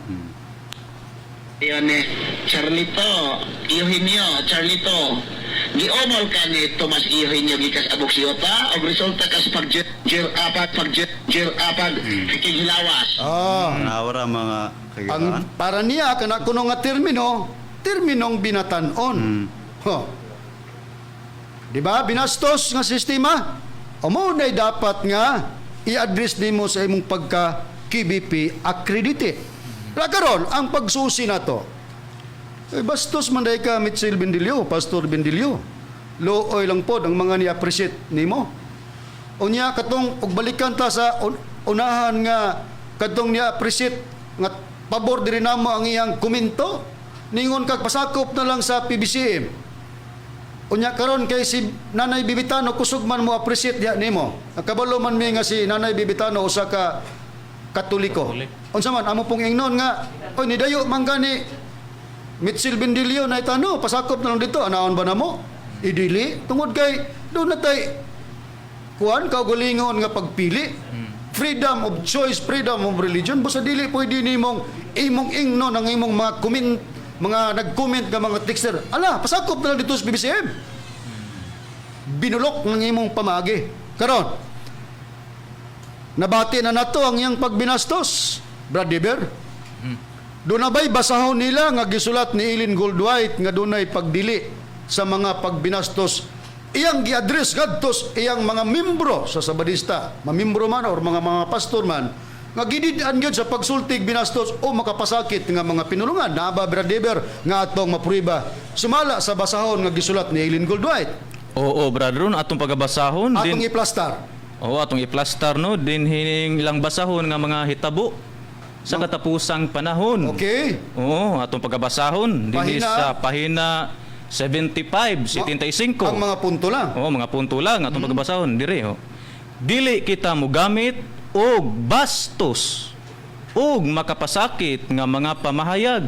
S10: Iyon ni Charlito Eugenio, Charlito. Giomol ka ni Tomas Eugenio gikas Abok Siyota og resulta kas pag jer apag pag jer apag hilawas.
S3: Ah,
S5: Nawara mga
S3: ang
S5: kaibigan.
S3: para niya kana kuno nga termino, terminong binatan-on. Ho. Di ba? Binastos nga sistema. O mo na'y dapat nga i-address nimo sa imong pagka KBP accredited. Mm. Karon ang pagsusi nato. Eh, bastos man day ka, Mitchell Bendilio, Pastor Bendilio. Looy lang pod ang mga ni-appreciate nimo. Unya katong og balikan ta sa unahan nga katong ni-appreciate nga pabor diri namo ang iyang komento. Ningon kag pasakop na lang sa PBCM. Unya karon kay si Nanay Bibitano kusog man mo appreciate diha nimo. Kabalo man mi nga si Nanay Bibitano usa ka Katoliko.
S1: Katolik.
S3: Unsa man amo pong ingnon nga oy nidayo man gani Mitchell Bendilio na itano, pasakop na lang dito, anaon ba namo? Idili tungod kay doon na tay kuan kaugalingon nga pagpili. Freedom of choice, freedom of religion, basta dili pwede nimong imong ingnon ang imong mga comment, mga nag-comment nga mga texter. Ala, pasakop na lang dito sa PBCM. Binulok ng imong pamagi. Karon, nabati na nato ang iyang pagbinastos, Brad Deber. Doon na ba'y basahon nila nga gisulat ni Ellen Goldwhite nga dunay pagdili sa mga pagbinastos Iyang gi-address ngadto sa iyang mga membro sa Sabadista, mamimbro man or mga pastor man, nga gidid-an gyud sa pagsultig binastos o makapasakit nga mga pinulungan. Naa ba, Brad Dever, nga atong maprueba sumala sa basahon nga gisulat ni Eileen Goldwhite?
S1: Oo, Brad Ron, atong pagabasahon
S3: Atong
S1: din.
S3: iplastar.
S1: Oo, atong iplastar, no, din hining ilang basahon nga mga hitabo sa katapusang panahon.
S3: Okay.
S1: Oo, atong pagabasahon dinhi
S3: Pahina.
S1: sa pahina 75, 75.
S3: Ang mga punto lang.
S1: Oo, mga punto lang atong pagabasahon dire, oh. Dili kita mogamit og bastos og makapasakit nga mga pamahayag.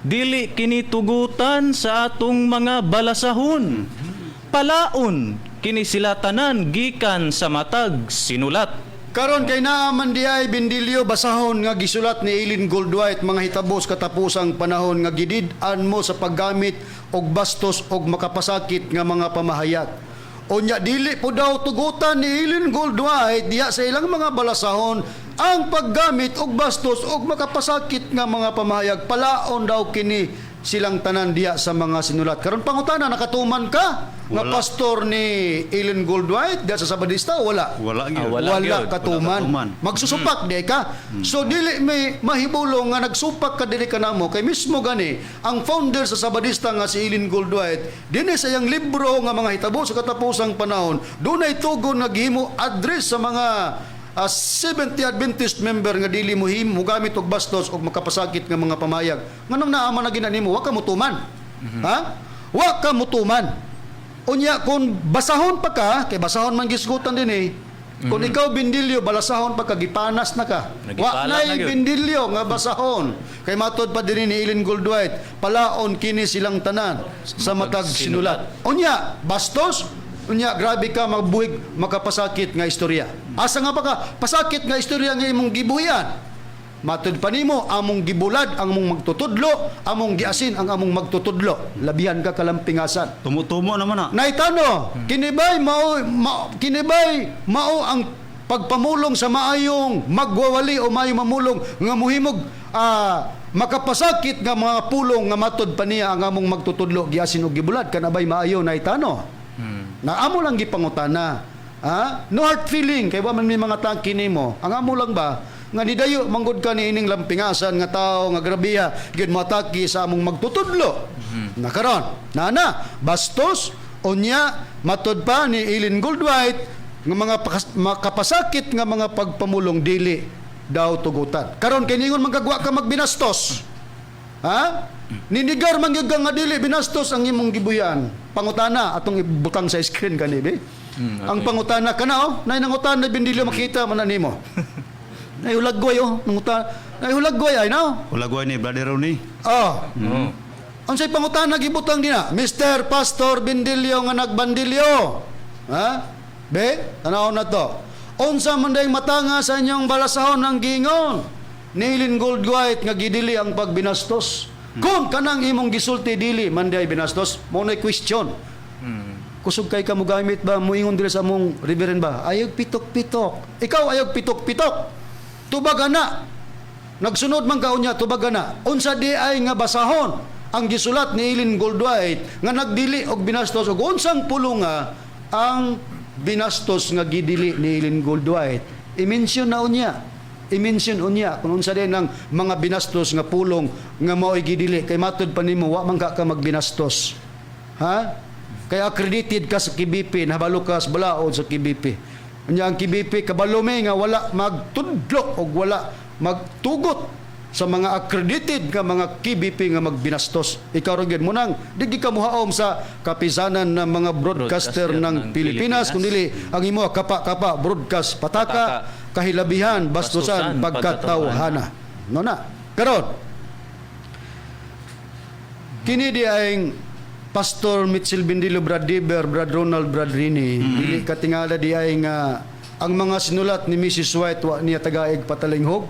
S1: Dili kini tugutan sa atong mga balasahon. Palaon kini sila tanan gikan sa matag sinulat.
S3: Karon kay naa man diay, Bindilyo, basahon nga gisulat ni Eileen Goldwhite, mga hitabo sa katapusang panahon nga gidid-an mo sa paggamit og bastos og makapasakit nga mga pamahayag. Unya dili po daw tugutan ni Eileen Goldwhite diha sa ilang mga balasahon ang paggamit og bastos og makapasakit nga mga pamahayag. Palaon daw kini silang tanan diha sa mga sinulat. Karon pangutana, nakatuman ka nga
S5: Wala.
S3: pastor ni Eileen Goldwhite diha sa Sabadista o wala?
S5: Wala gyud.
S1: Ah, wala
S3: Wala,
S1: gyud.
S3: katuman.
S5: Wala katuman.
S3: Magsusupak di ka. So dili may mahibulong nga nagsupak ka dili ka namo kay mismo gani ang founder sa Sabadista nga si Eileen Goldwhite dinhi sa iyang libro nga mga hitabo sa katapusang panahon, dunay tugon nga gihimo address sa mga 70 Adventist member nga dili mo himo mogamit og bastos og makapasakit nga mga pamayag. Nganong naa man na gina nimo, wa ka mutuman? Ha? Wa ka mutuman. Unya kung basahon pa ka, kay basahon man gisgutan din eh. Kung ikaw, Bindilyo, balasahon pa ka, gipanas na ka. Wa
S1: Nagipala
S3: na'y
S1: na gyud.
S3: Bindilyo nga basahon. Kay matod pa din ni Eileen Goldwhite, palaon kini silang tanan sa matag sinulat. Unya, bastos, unya grabe ka magbuhig makapasakit nga istorya. Asa nga pa ka pasakit nga istorya nga imong gibuhian? Matud pa nimo among gibulad ang among magtutudlo, among giasin ang among magtutudlo. Labihan ka kalampingasan.
S5: Tumo-tumo naman na.
S3: Naitano, kinibay mao ang pagpamulong sa maayong magwawali o maayong mamulong nga muhimog makapasakit nga mga pulong nga matod pa niya ang among magtutudlo giasin og gibulad, kanabay maayo, naitano? Na amo lang gipangutana. Ha? No hard feeling kay wa man may mga tangki nimo. Ang amo lang ba nga nidayo manggod ka ni ining lampingasan nga tao nga grabiha gyud moatake sa among magtutudlo. Na karon, nana bastos, unya matod pa ni Eileen Goldwhite nga mga makapasakit nga mga pagpamulong dili daw tugutan. Karon kay ningon man kagwa ka magbinastos. Ha? Ninigar man gyud ka nga dili binastos ang imong gibuyan. Pangutana atong ibutang sa screen kani be. Ang pangutana kana oh, nay nangutana, Bindilyo, makita man na nimo. Nay hulagway oh, nangutana. Nay hulagway ay na.
S5: Hulagway ni Brother Ronnie.
S3: Oh.
S1: Oo.
S3: Ang say pangutana gibutang dina, Mr. Pastor Bindilyo nga nagbandilyo. Ha? Be, tanaw na to. Unsa man dayong matanga sa inyong balasahon ng gingon ni Eileen Goldwhite nga gidili ang pagbinastos? Kung kanang imong gisulti dili man day binastos, mo na question. Kusog kay ka mo gamit ba, muingon diri sa among reverend ba? Ayog pitok-pitok. Ikaw ayog pitok-pitok. Tubag ana. Nagsunod man ka unya, tubag ana. Unsa di ay nga basahon ang gisulat ni Eileen Goldwhite nga nagdili og binastos og unsang pulunga ang binastos nga gidili ni Eileen Goldwhite? I-mention na unya. I-mention unya kung unsa din ang mga binastos nga pulong nga mao'y gidili kay matod pa nimo wa man ka magbinastos. Ha? Kaya accredited ka sa KBP, nabalo ka sa balaod sa KBP. Unya ang KBP kabalo mi nga wala magtudlo og wala magtugot sa mga accredited nga mga KBP nga magbinastos. Ikaw ra gyud mo nang di gyud ka muhaom sa kapisanan ng mga broadcaster
S1: Broadcaster
S3: ng
S1: ng
S3: Pilipinas,
S1: Pilipinas.
S3: kundi ang imo kapa-kapa broadcast pataka,
S1: Pataka.
S3: Kahilabihan bastusan
S1: Bastusan,
S3: pagkatawhana. No na. Karon kini di ay Pastor Mitchell Bindilo, Brad Diber, Brad Ronald, Brad Rini, dili katingala di ay nga ang mga sinulat ni Mrs. White wa niya tagaig patalinghog.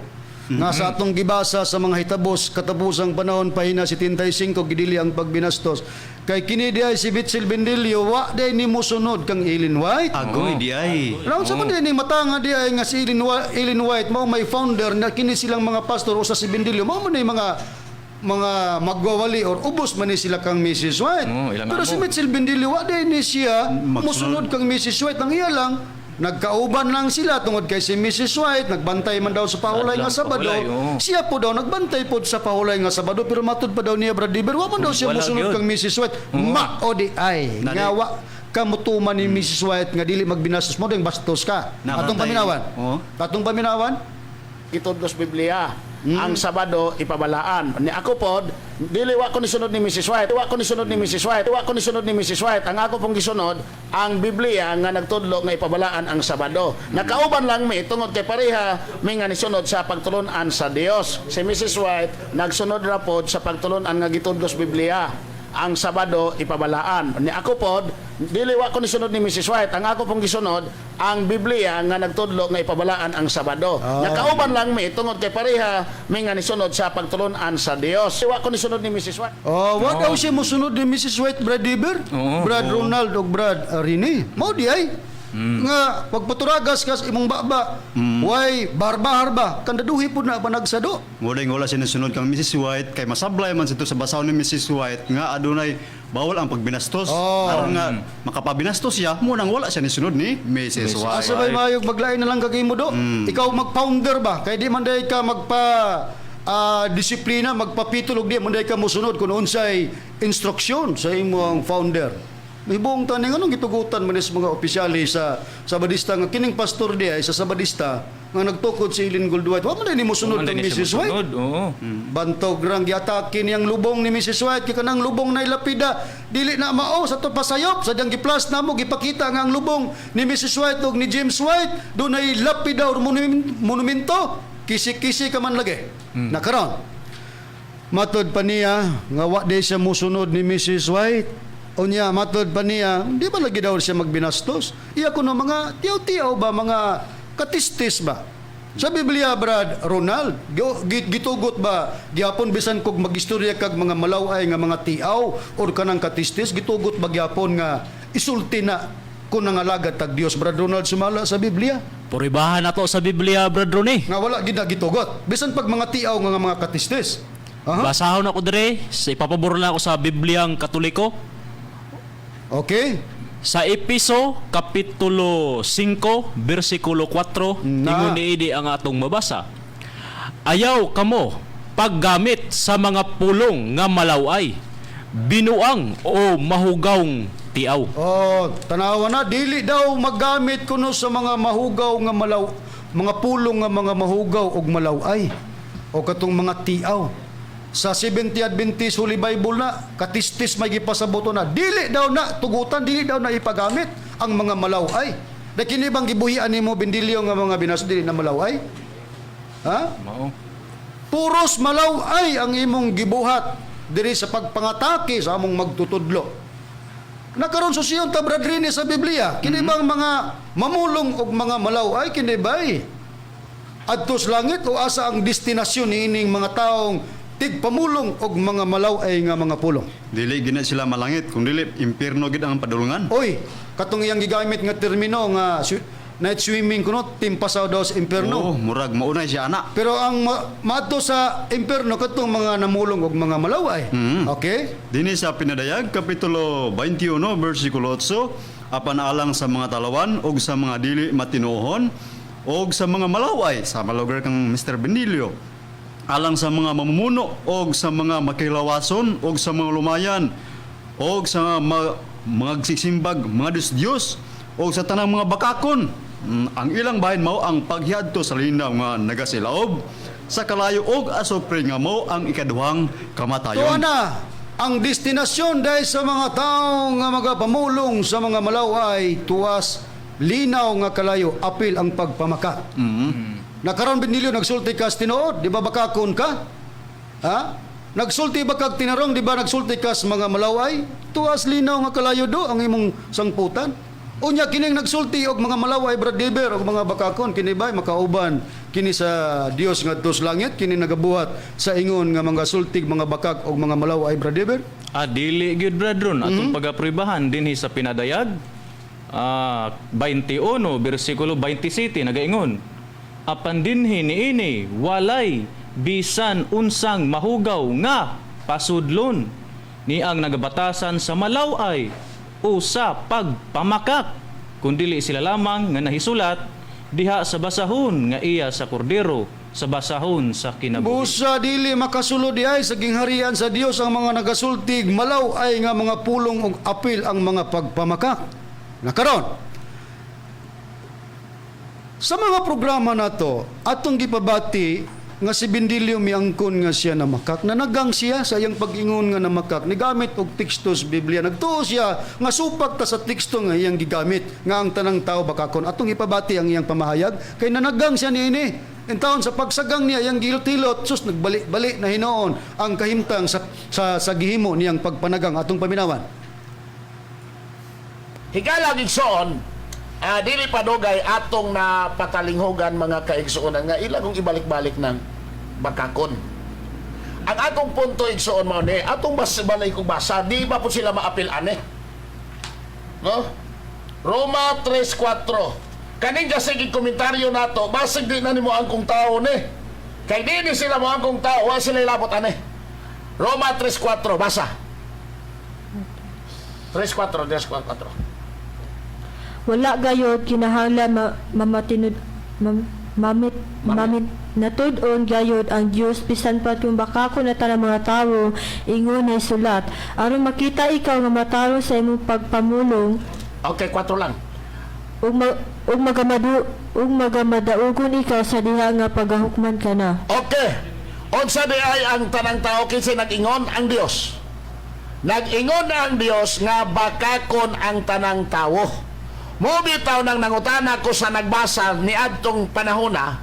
S3: Nga sa atong gibasa sa mga hitabos katapusang panahon pahina 75 gidili ang pagbinastos. Kay kini di ay si Mitchell Bindilio wa di ni mosunod kang Ellen White.
S5: Agoy di ay.
S3: Raon sa man ni matanga di ay nga si Ellen White mao may founder na kini silang mga pastor usa si Bindilio mao man ni mga mga magwawali or ubos man ni sila kang Mrs. White.
S1: Oo, ilang
S3: Pero
S1: amo.
S3: si Mitchell Bendilio wa day ni siya
S5: Magsunod.
S3: musunod kang Mrs. White, ang iya lang nagkauban lang sila tungod kay si Mrs. White nagbantay man daw sa pahulay nga
S1: Adlang
S3: Sabado.
S1: pahulay, oo.
S3: Siya po daw nagbantay po sa pahulay nga Sabado, pero matud pa daw niya, Brad Diber, wa man daw siya
S1: Wala
S3: musunod
S1: gyud.
S3: kang Mrs. White. Ma o di ay
S5: Nadi-
S3: nga wa ka mutuman ni Mrs. White nga dili magbinastos mo ding bastos ka.
S5: Nakatay.
S3: Atong paminawan.
S5: Oo.
S3: Atong paminawan.
S6: Gitudlos Biblia. Ang Sabado ipabalaan. Ni ako pod, dili wa ko ni sunod ni Mrs. White. Wa ko ni sunod ni Mrs. White. Wa ko ni sunod ni Mrs. White. Ang ako pong gisunod ang Biblia nga nagtudlo nga ipabalaan ang Sabado. Nakauban lang mi tungod kay pareha mi nga nisunod sa pagtulun-an sa Dios. Si Mrs. White nagsunod ra pod sa pagtulun-an nga gitudlos Biblia. Ang Sabado ipabalaan. Ni ako pod, dili wa ko ni sunod ni Mrs. White. Ang ako pong gisunod ang Biblia nga nagtudlo nga ipabalaan ang Sabado. Nakauban lang mi tungod kay pareha mi nga nisunod sa pagtulun-an sa Dios. Wa ko ni sunod ni Mrs. White.
S3: Oh, wa daw siya musunod ni Mrs. White, Brad Diber,
S1: Oo.
S3: Brad Ronald ug Brad Rini. Mao di ay. Nga pagpaturagas kas imong baba, way barba-harba, kandaduhi pud na panagsado.
S5: Mo dahil wala siya nasunod kang Mrs. White kay masablay man sito sa basaw ni Mrs. White nga adunay bawal ang pagbinastos.
S3: Oh.
S5: Aron nga makapabinastos siya, mo nang wala siya nisunod ni Mrs. White.
S3: Asa bay mayog maglain na lang kagay mo do? Ikaw mag-founder ba? Kay di man day ka magpa disiplina, magpapitol og di man day ka mosunod kung unsay instruksyon sa imong founder. Mihibong taning anong gitugutan man is mga opisyali sa Sabadista nga kining pastor di ay sa Sabadista nga nagtukod si Eileen Goldwhite. Wa man day ni mosunod
S1: Man
S3: kang
S1: din siya
S3: Mrs. White.
S1: mosunod, oo.
S3: Bantog rang giatake niyang lubong ni Mrs. White kay kanang lubong na ilapida dili na mao sa to pasayop sa diyang giplas namo gipakita nga ang lubong ni Mrs. White ug ni James White dunay lapida or monumento kisi-kisi ka man lagi. Nakaron matod pa niya nga wa di siya musunod ni Mrs. White. Unya matod pa niya di ba lagi daw siya magbinastos, iya kuno mga tiyaw-tiyaw ba, mga katistis ba sa Biblia, Brad Ronald, gitugot ba gyapon bisan kog magistorya kag mga malaway nga mga tiaw or kanang katistis, gitugot ba gyapon nga isulti na kun nangalagad tag Dios, Brad Ronald, sumala sa Biblia?
S4: Puribahan nato sa Biblia, Brad Ronnie.
S3: Nga wala gid na gitugot bisan pag mga tiaw nga mga katistis? Aha.
S4: Basahon ako dire, sa ipapabor na ako sa Bibliang Katoliko.
S3: Okay.
S4: Sa Episo kapitulo 5 bersikulo 4,
S3: Na.
S4: ingon niini ang atong mabasa. Ayaw kamo paggamit sa mga pulong nga malaway, binuang o mahugawng tiaw.
S3: Oh, tanawa na dili daw maggamit kuno sa mga mahugaw nga malaw, mga pulong nga mga mahugaw og malaway o katong mga tiaw. Sa 70 Adventist Holy Bible na katistis may gipasabot na dili daw na tugutan, dili daw na ipagamit ang mga malaway. Da kini bang gibuhian nimo, Bendilyo, nga mga binas dili na malaway? Ha?
S1: Mao.
S3: Puros malaway ang imong gibuhat diri sa pagpangatake sa among magtutudlo. Nakaron susiyon ta, Brad Rene, sa Biblia. Kini bang mga mamulong og mga malaway kini bay adto sa langit o asa ang destinasyon niining mga taong tigpamulong og mga malaway nga mga pulong?
S5: Dili gina sila malangit kung dili impierno gid ang padulungan.
S3: Oy, katong iyang gigamit nga termino nga night swimming kuno timpasaw daw sa impierno.
S5: Oh, murag maunay siya ana.
S3: Pero ang maadto sa impierno katong mga namulong og mga malaway. Okay?
S5: Dini sa Pinadayag kapitulo 21 bersikulo 8, apan alang sa mga talawan og sa mga dili matinuohon og sa mga malaway sa malugar kang Mr. Benilio, alang sa mga mamumuno og sa mga makilawason og sa mga lumayan og sa mga siksimbag mga Diyos Diyos og sa tanang mga bakakon. Ang ilang bahin mao ang paghiadto sa linaw nga nagasilaob sa kalayo og asupre nga mao ang ikaduhang kamatayon.
S3: Tuwa na ang destinasyon dahil sa mga taong nga magapamulong sa mga malaway tuwas linaw nga kalayo, apil ang pagpamaka. Nakaron, Benilio, nagsulti ka sa tinuod, di ba bakakon ka? Ha? Nagsulti ba kag tinarong, di ba nagsulti ka sa mga malaway? Tuwas linaw nga kalayo do ang imong sangputan. Unya kining nagsulti og mga malaway, Brad Diber, og mga bakakon kini ba makauban kini sa Dios ngadto sa langit kini nagabuhat sa ingon nga mga sultig mga bakak og mga malaway, Brad Diber?
S1: Ah, dili gyud, Brad Ron. Atong pagapribahan dinhi sa Pinadayag 21 bersikulo 27 nagaingon. Apan dinhi niini walay bisan unsang mahugaw nga pasudlon ni ang nagabatasan sa malaway o sa pagpamakak, kundili sila lamang nga nahisulat diha sa basahon nga iya sa kordero sa basahon sa kinabuhi.
S3: Busa dili makasulod di ay sa gingharian sa Dios ang mga nagasultig malaw ay nga mga pulong og apil ang mga pagpamakak. Nakaron. Sa mga programa nato, atong gipabati nga si Bendilio miangkon nga siya namakak. Nanagang siya sa iyang pag-ingon nga namakak. Nigamit og teksto sa Biblia. Nagtuo siya nga supak ta sa teksto nga iyang gigamit nga ang tanang tao bakakon. Atong ipabati ang iyang pamahayag kay nanagang siya niini. Intawon sa pagsagang niya iyang gilot-hilot, sus, nagbali-bali na hinoon ang kahimtang sa gihimo niyang pagpanagang. Atong paminawan.
S8: Higala igsoon, dili padugay atong napatalinghugan, mga kaigsuonan, nga ila kong ibalik-balik ng bakakon. Ang atong punto, igsoon, mao ni atong bas balay kong basa, di ba po sila maapil ane? No? Roma 3:4. Kaning kasi komentaryo nato, basig di na nimo ang kong tao ni. Kay di ni sila mo ang kong tao, wa sila ilabot ane. Roma 3:4, basa. 3:4, 3:4.
S11: Wala gayod kinahanglan mamatinud mamit mamit natud-on gayod ang Dios bisan pa kung bakako na tanang mga tawo, ingon na sulat, aron makita ikaw nga matarong sa imong pagpamulong
S8: Okay, 4 lang.
S11: Ug magamadaugon ikaw sa diha nga pagahukman ka na.
S8: Okay. Unsa di ay ang tanang tao? Kinsa nag-ingon? Ang Dios. Nag-ingon ang Dios nga bakakon ang tanang tawo. Mo bitaw nang nangutana ko sa nagbasa ni adtong panahona,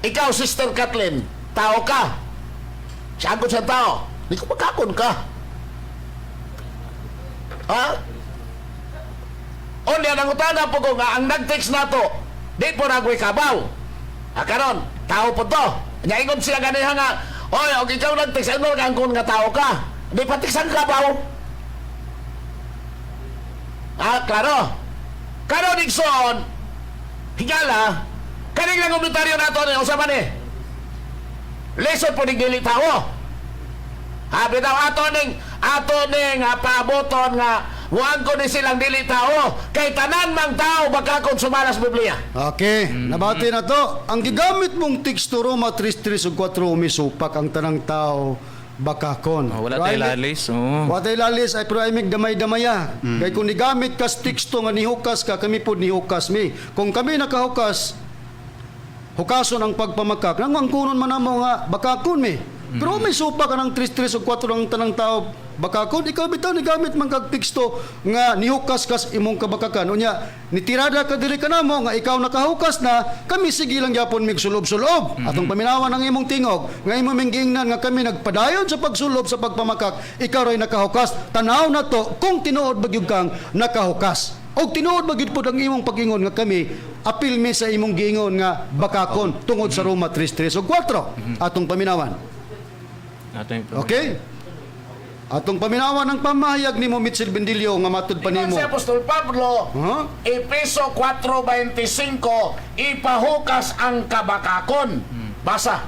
S8: ikaw, Sister Kathleen, tao ka. Siya sa tao. Di ko bakakon ka. Ha? O niya nangutana po ko nga ang nag-text nato, di po nagway kabaw. Ha, karon, tao po to. Nya ingon siya ganiha nga, "Oy, og ikaw nag-text, ano ang angkon nga tao ka?" Di pa text ang kabaw. Ha, klaro. Karon, igsoon, higala, kaning lang komentaryo nato ni usa man eh. Lisod po ning dili tao. Ha, bitaw ato ning paaboton nga huwag ko ni silang dili tao kay tanan mang tao baka kung sumala sa Biblia.
S3: Okay, nabati na to. Ang gigamit mong teksto, Roma 3:3 ug 4, umisupak ang tanang tao bakakon.
S1: Oh, wala
S3: Pero
S1: tayo
S3: ay
S1: lalis. Oo.
S3: Wa tay lalis ay pero ay mig damay-damaya. Kay kung nigamit kas teksto nga nihukas ka, kami pod nihukas mi. Kung kami nakahukas, hukason ang pagpamakak. Nang ang kunon man namo nga bakakon mi. Pero may supak ka ng 3:3 ug 4 ang tanang tao bakakon, ikaw bitaw nigamit man kag teksto nga nihukas kas imong kabakakan. Unya nitirada ka diri kanamo nga ikaw nakahukas na, kami sige lang gyapon mig sulob-sulob. Atong paminawan ang imong tingog nga imong ming giingnan nga kami nagpadayon sa pagsulob sa pagpamakak, ikaw ray nakahukas. Tanaw na to kung tinuod ba gyud kang nakahukas. Og tinuod ba gyud pod ang imong pag-ingon nga kami apil mi sa imong giingon nga bakakon tungod sa Roma 3:3 ug 4? Atong paminawan.
S1: Atong
S3: Okay? Atong paminawan ang pamahayag nimo, Mitchell Bendilio, nga matud pa
S8: Ingon
S3: nimo.
S8: si Apostol Pablo,
S3: Huh?
S8: Efeso 4:25, ipahukas ang kabakakon. Basa.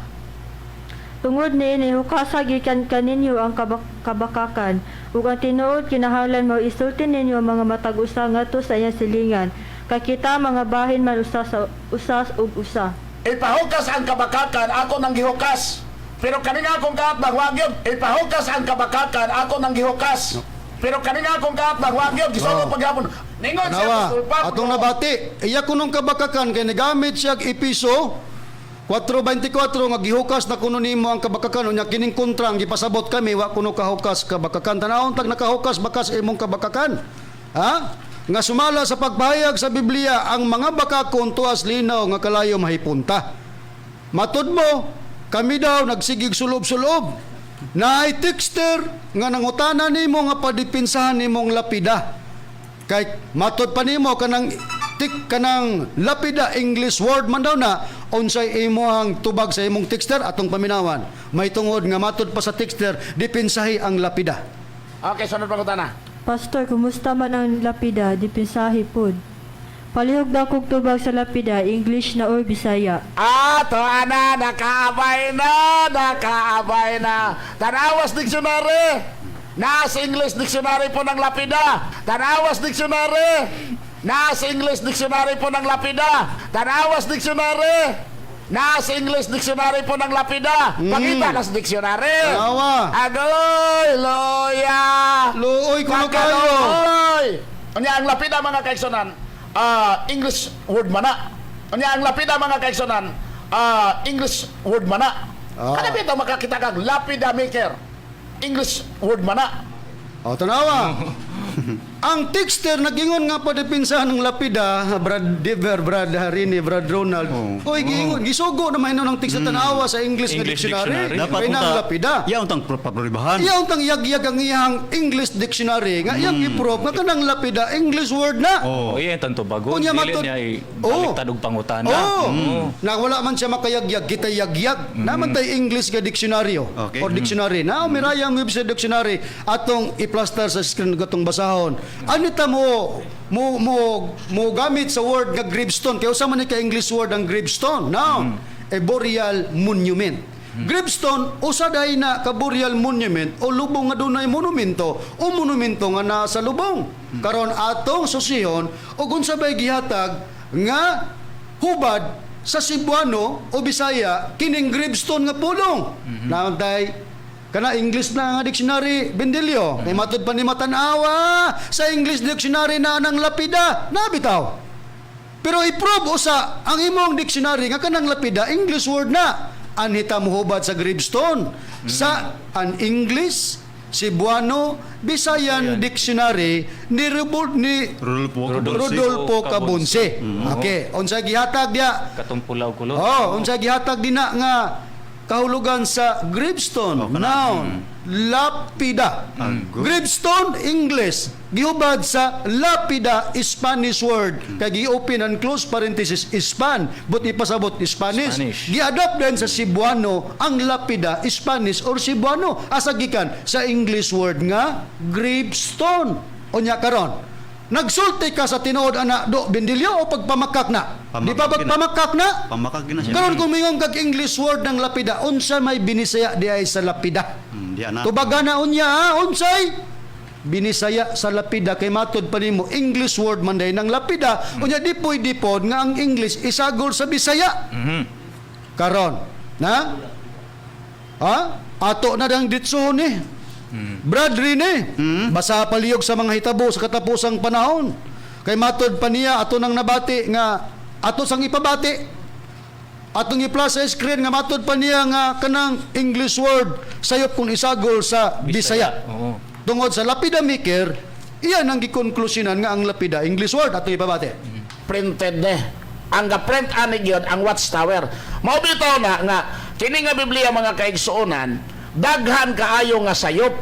S11: Tungod niini hukasa gikan kaninyo ang kabakakan ug ang tinuod kinahanglan mao isulti ninyo ang mga matag usa ngadto sa iyang silingan kay kita mga bahin man usa sa usa ug usa.
S8: Ipahukas ang kabakakan, ako nang gihukas. Pero kaning akong kaatbang, wag yun. Ipahukas ang kabakakan, ako nang gihukas. Pero kaning akong kaatbang, wag yun. Gisulod
S3: Oh.
S8: paghapon. Ningon si
S3: Tanawa,
S8: Apostol Pablo.
S3: atong nabati, iya kunong kabakakan kay nigamit siya og Episo 4:24 nga gihukas na kuno nimo ang kabakakan, unya kining kontra ang gipasabot kami wa kuno kahukas kabakakan. Tanawon tag nakahukas bakas imong kabakakan. Ha? Nga sumala sa pagpahayag sa Biblia, ang mga bakakon tuas linaw nga kalayo mahipunta. Matud mo, kami daw nagsigig sulob-sulob. Naay texter nga nangutana nimo nga padipinsahan nimong lapida. Kay matod pa nimo kanang tik kanang lapida, English word man daw na. Unsay imong tubag sa imong texter? Atong paminawan. May tungod nga matod pa sa texter dipinsahi ang lapida.
S8: Okay, sunod pangutana.
S11: Pastor, kumusta man ang lapida, dipinsahi pod. Palihog daw kog tubag sa lapida, English na or Bisaya.
S8: Ah, to ana, nakaabay na, nakaabay na. Tanawas dictionary. Nasa English dictionary po ng lapida. Tanawas dictionary. Nasa English dictionary po ng lapida. Tanawas dictionary. Nasa English dictionary po ng lapida. Pakita na sa dictionary.
S3: Tanawa.
S8: Agoy, loya.
S3: Luoy kuno kayo.
S8: Pagkaluoy. Unya ang lapida, mga kaigsunan, English word mana. Unya ang lapida, mga kaigsunan, English word mana. Kada bitaw makakita kag lapida maker. English word mana.
S3: O, tanawa. Ang texter nagingon nga padepinsahan ng lapida, Brad Diver, Brad Harini, Brad Ronald. Oy, giingon, gisugo na mahino ng texter, tanawa sa English, nga
S1: English
S3: dictionary.
S1: dictionary.
S5: Dapat
S3: Kay nang lapida.
S5: Iya untang paprobahan.
S3: Iya untang yag-yag ang iyang English dictionary nga iyang i-prove nga kanang lapida English word na.
S1: Oh, iya tanto bago.
S3: Unya
S1: Dili
S3: matud-
S1: niya
S3: Oo.
S1: ibaliktad og pangutana.
S3: Oh, na wala man siya makayagyag, kita yagyag. Naman tay English nga diksyonaryo or dictionary. Na mirayang website dictionary atong i-plaster sa screen gatong basahon. Anita mo mo mo mo gamit sa word nga gravestone, kay usa man ni ka English word ang gravestone. Now, a burial monument. Gravestone usa day na ka burial monument o lubong nga dunay monumento o monumento nga naa sa lubong. Karon atong susihon og unsa bay gihatag nga hubad sa Cebuano o Bisaya kining gravestone nga pulong. Naantay kana English na nga dictionary, Bendilio. Kay matud pa ni matanawa sa English dictionary na nang lapida, nabitaw. Pero i-prove usa ang imong dictionary nga kanang lapida English word na. Anhita mohubad sa gravestone sa an English, Cebuano, Bisayan dictionary ni Rubol ni
S5: Rodolfo.
S3: Rodolfo Cabonce. Okay, unsa gihatag diya?
S1: Katong pulaw kulot.
S3: Oh, unsa gihatag dinha nga kahulugan sa gravestone?
S5: Oh, kana.
S3: Noun, lapida. Gravestone, English, gihubad sa lapida, Spanish word. Kay gi-open and close parenthesis Span, but ipasabot Spanish.
S1: Spanish.
S3: Gi-adopt din sa Cebuano ang lapida, Spanish or Cebuano, asa gikan sa English word nga gravestone. Unya karon, nagsulti ka sa tinuod ana do, Bendilio, o pagpamakak na? Di ba
S5: Pamakak na.
S3: pagpamakak na?
S5: Pamakak gina siya.
S3: Karon kung mingon kag English word ng lapida, unsa may binisaya di ay sa lapida?
S5: Di ana.
S3: Tubaga na unya ha, unsay binisaya sa lapida, kay matod pa nimo English word man day ng lapida. Unya di pwede pod nga ang English isagol sa Bisaya. Karon na ha, ato na dang ditso ni Brad Rene, basa paliyog sa mga hitabo sa katapusang panahon. Kay matod pa niya ato nang nabati nga ato sang ipabati. Atong i-plus sa screen nga matod pa niya nga kanang English word sayop kung isagol sa Bisaya.
S1: Oo.
S3: Tungod sa lapida maker, iyan ang gikonklusyonan nga ang lapida English word, atong ipabati.
S8: Printed ne. Ang ga-print ani gyud ang Watchtower. Mao bitaw na nga kini nga Biblia, mga kaigsuonan, daghan kaayo nga sayop.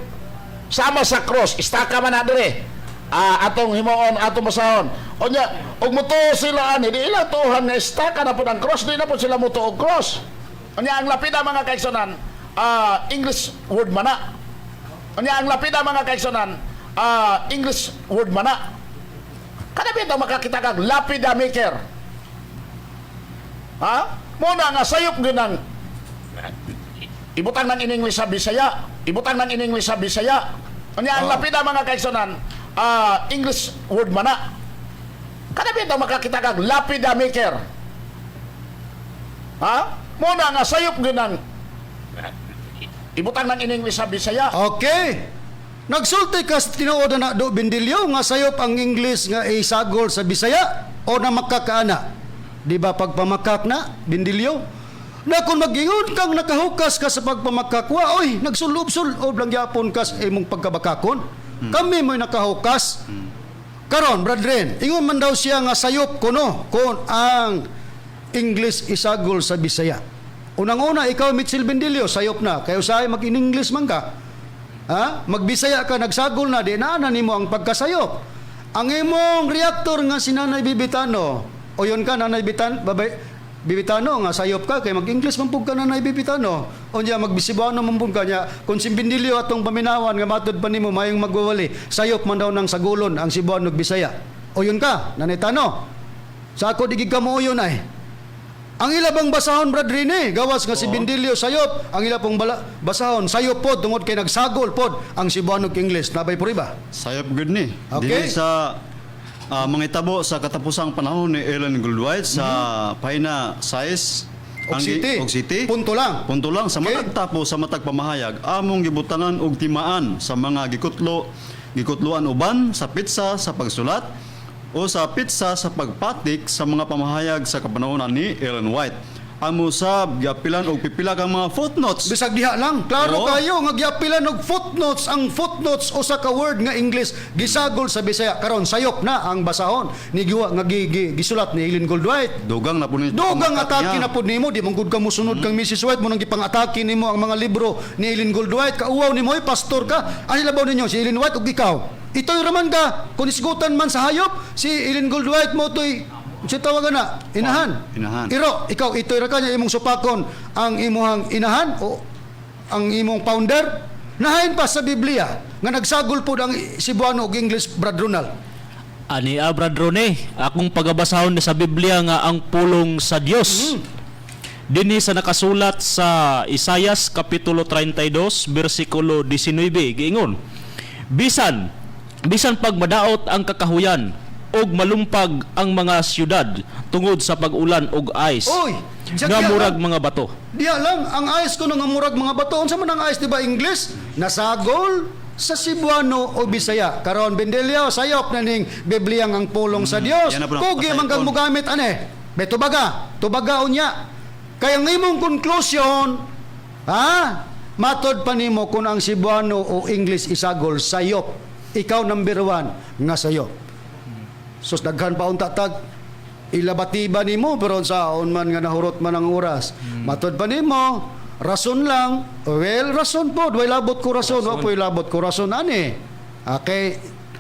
S8: Sama sa cross, istaka man na dire. Atong himuon, atong basahon. Unya, ug mutuo sila ani, di ilang tuohan nga istaka na pud ang cross, di na pud sila mutuo og cross. Unya ang lapida, mga kaigsuonan, English word mana. Unya ang lapida, mga kaigsuonan, English word mana. Kada bitaw makakita kag lapida maker. Ha? Muna nga sayop gyud ang ibutang ng in English sa Bisaya. Ibutang ng in English sa Bisaya. Unya ang lapida, mga kaigsuonan, English word mana. Kada bitaw makakita kag lapida maker. Ha? Muna nga sayop gyud ang ibutang ng in English sa Bisaya.
S3: Okay. Nagsulti ka sa tinuod na do, Bendilio, nga sayop ang English nga isagol sa Bisaya o na makakaana. Di ba pagpamakak na, Bendilio? Na kung mag-ingon kang nakahukas ka sa pagpamakak, wa oy, nagsulob-sulob lang gyapon ka sa imong pagkabakakon. Kami mo'y nakahukas. Karon, brethren, ingon man daw siya nga sayop kuno kung ang English isagol sa Bisaya. Unang-una, ikaw, Mitchell Bendilio, sayop na. Kaya usahay mag-in-English man ka. Ha? Magbisaya ka, nagsagol na, di na nimo ang pagkasayop. Ang imong reactor nga si Nanay Bibitano, o yun ka, Nanay Bitan, babay, Bibitano, nga sayop ka, kay mag-English man pug ka, Nanay Bibitano. O niya, magbisibuano man pug ka niya. Kung si Bendilio atong paminawan, nga matod pa nimo, mayong magwawali, sayop man daw ng sagulon ang Cebuano ug Bisaya. O yun ka, Nanay Tano. Sa ako di gid ka mooyon ay. Ang ila bang basahon, Brad Rene, gawas nga si Bindilio sayop, ang ila pong basahon sayop pod tungod kay nagsagol pod ang Cebuano ug English. Nabay puriba.
S5: Sayop gud ni.
S3: Okay.
S5: Dili sa mangitabo sa katapusang panahon ni Ellen Goldwhite sa pahina 6
S3: Og city.
S5: Og city.
S3: Punto lang.
S5: Punto lang sa
S3: Okay.
S5: matag tapos sa matag pamahayag among gibutangan og timaan sa mga gikutloan uban sa pitsa sa pagsulat o sa pitsa sa pagpatik sa mga pamahayag sa kapanahonan ni Ellen White. Amo sab giapilan og pipila ka mga footnotes.
S3: Bisag diha lang. Klaro
S5: Oo.
S3: kayo nga giapilan og footnotes ang footnotes usa ka word nga English gisagol sa Bisaya. Karon sayop na ang basahon ni giwa nga gisulat ni Ellen Goldwhite.
S5: Dugang na po ni
S3: Dugang
S5: pamakat
S3: atake
S5: niya.
S3: na pud nimo, di man gud ka mosunod kang Mrs. White mo nang gipang-atake nimo ang mga libro ni Ellen Goldwhite. Kauwaw nimo, oy, pastor ka. Ani labaw ninyo si Ellen White ug ikaw? Ito'y raman ka kung isgutan man sa hayop si Ellen Goldwhite mo to'y si tawagan na inahan.
S5: Inahan.
S3: Iro, ikaw ito'y ra ka niya imong supakon ang imuhang inahan o ang imong founder. Nahain pa sa Biblia nga nagsagol pod ang Cebuano ug English, Brad Ronald.
S4: Ani ah, Brad Rone, akong pagabasahon ni sa Biblia nga ang pulong sa Dios. Dinhi sa nakasulat sa Isayas kapitulo 32 bersikulo 19 giingon. Bisan bisan pag madaot ang kakahuyan ug malumpag ang mga syudad tungod sa pag-ulan og ice.
S3: Oy,
S4: nga murag mga bato.
S3: Diya lang, ang ayos ko nga murag mga bato. Unsa man ang ayos, di ba, English? Nasagol sa Cebuano o Bisaya. Karon Bendelio, sayop na ning Bibliyang ang pulong sa Dios.
S5: Yan na po ang
S3: Kugi man kang
S5: pasaypon.
S3: mogamit ane. Be tubaga, tubaga unya. Kaya ang imong conclusion, ha? Matod pa nimo kung ang Cebuano o English isagol sayop. Ikaw number one nga sayop. Sus daghan pa unta tag ilabatiba nimo pero saon man nga nahurot man ang oras. Matod pa nimo, rason lang. Well, rason pod, way labot ko rason, wa po'y labot ko rason ani. Okay.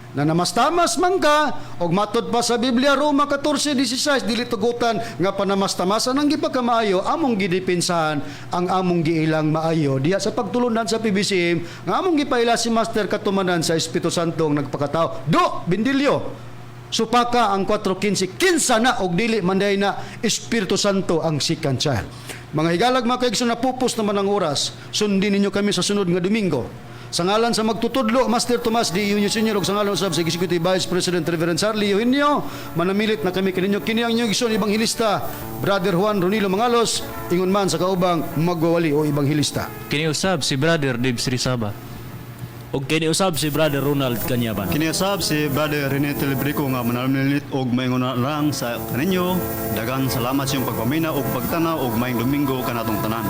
S3: Nanamastamas man ka og matod pa sa Biblia Roma 14:16 dili tugutan nga panamastamasan ang gipagkamaayo among gidipinsahan ang among giilang maayo diha sa pagtulunan sa PBCM nga among gipaila si Master katumanan sa Espiritu Santo ang nagpakatao do Bindilyo. Supaka ang 4:15 kinsa na og dili manday na Espiritu Santo ang second child. Mga higalag mga kaigsoon, napupos naman ang oras. Sundin ninyo kami sa sunod nga Domingo. Sa ngalan sa magtutudlo, Master Tomas D. Eugenio Sr. ug sa ngalan usab sa Executive Vice President Reverend Charlie Eugenio, manamilit na kami kaninyo kini ang inyong igsoon Ebanghilista, Brother Juan Ronilo Mangalos, ingon man sa kaubang magwawali o Ebanghilista.
S1: Kini usab si Brother Dave Srisaba.
S4: Ug kini usab si Brother Ronald Kanyaban.
S5: Kiniusab si Brother Rene Telebrico nga manalamilit og maingon na lang sa kaninyo. Dagan salamat sa iyong pagpamina og pagtanaw og maayong Domingo kanatong tanan.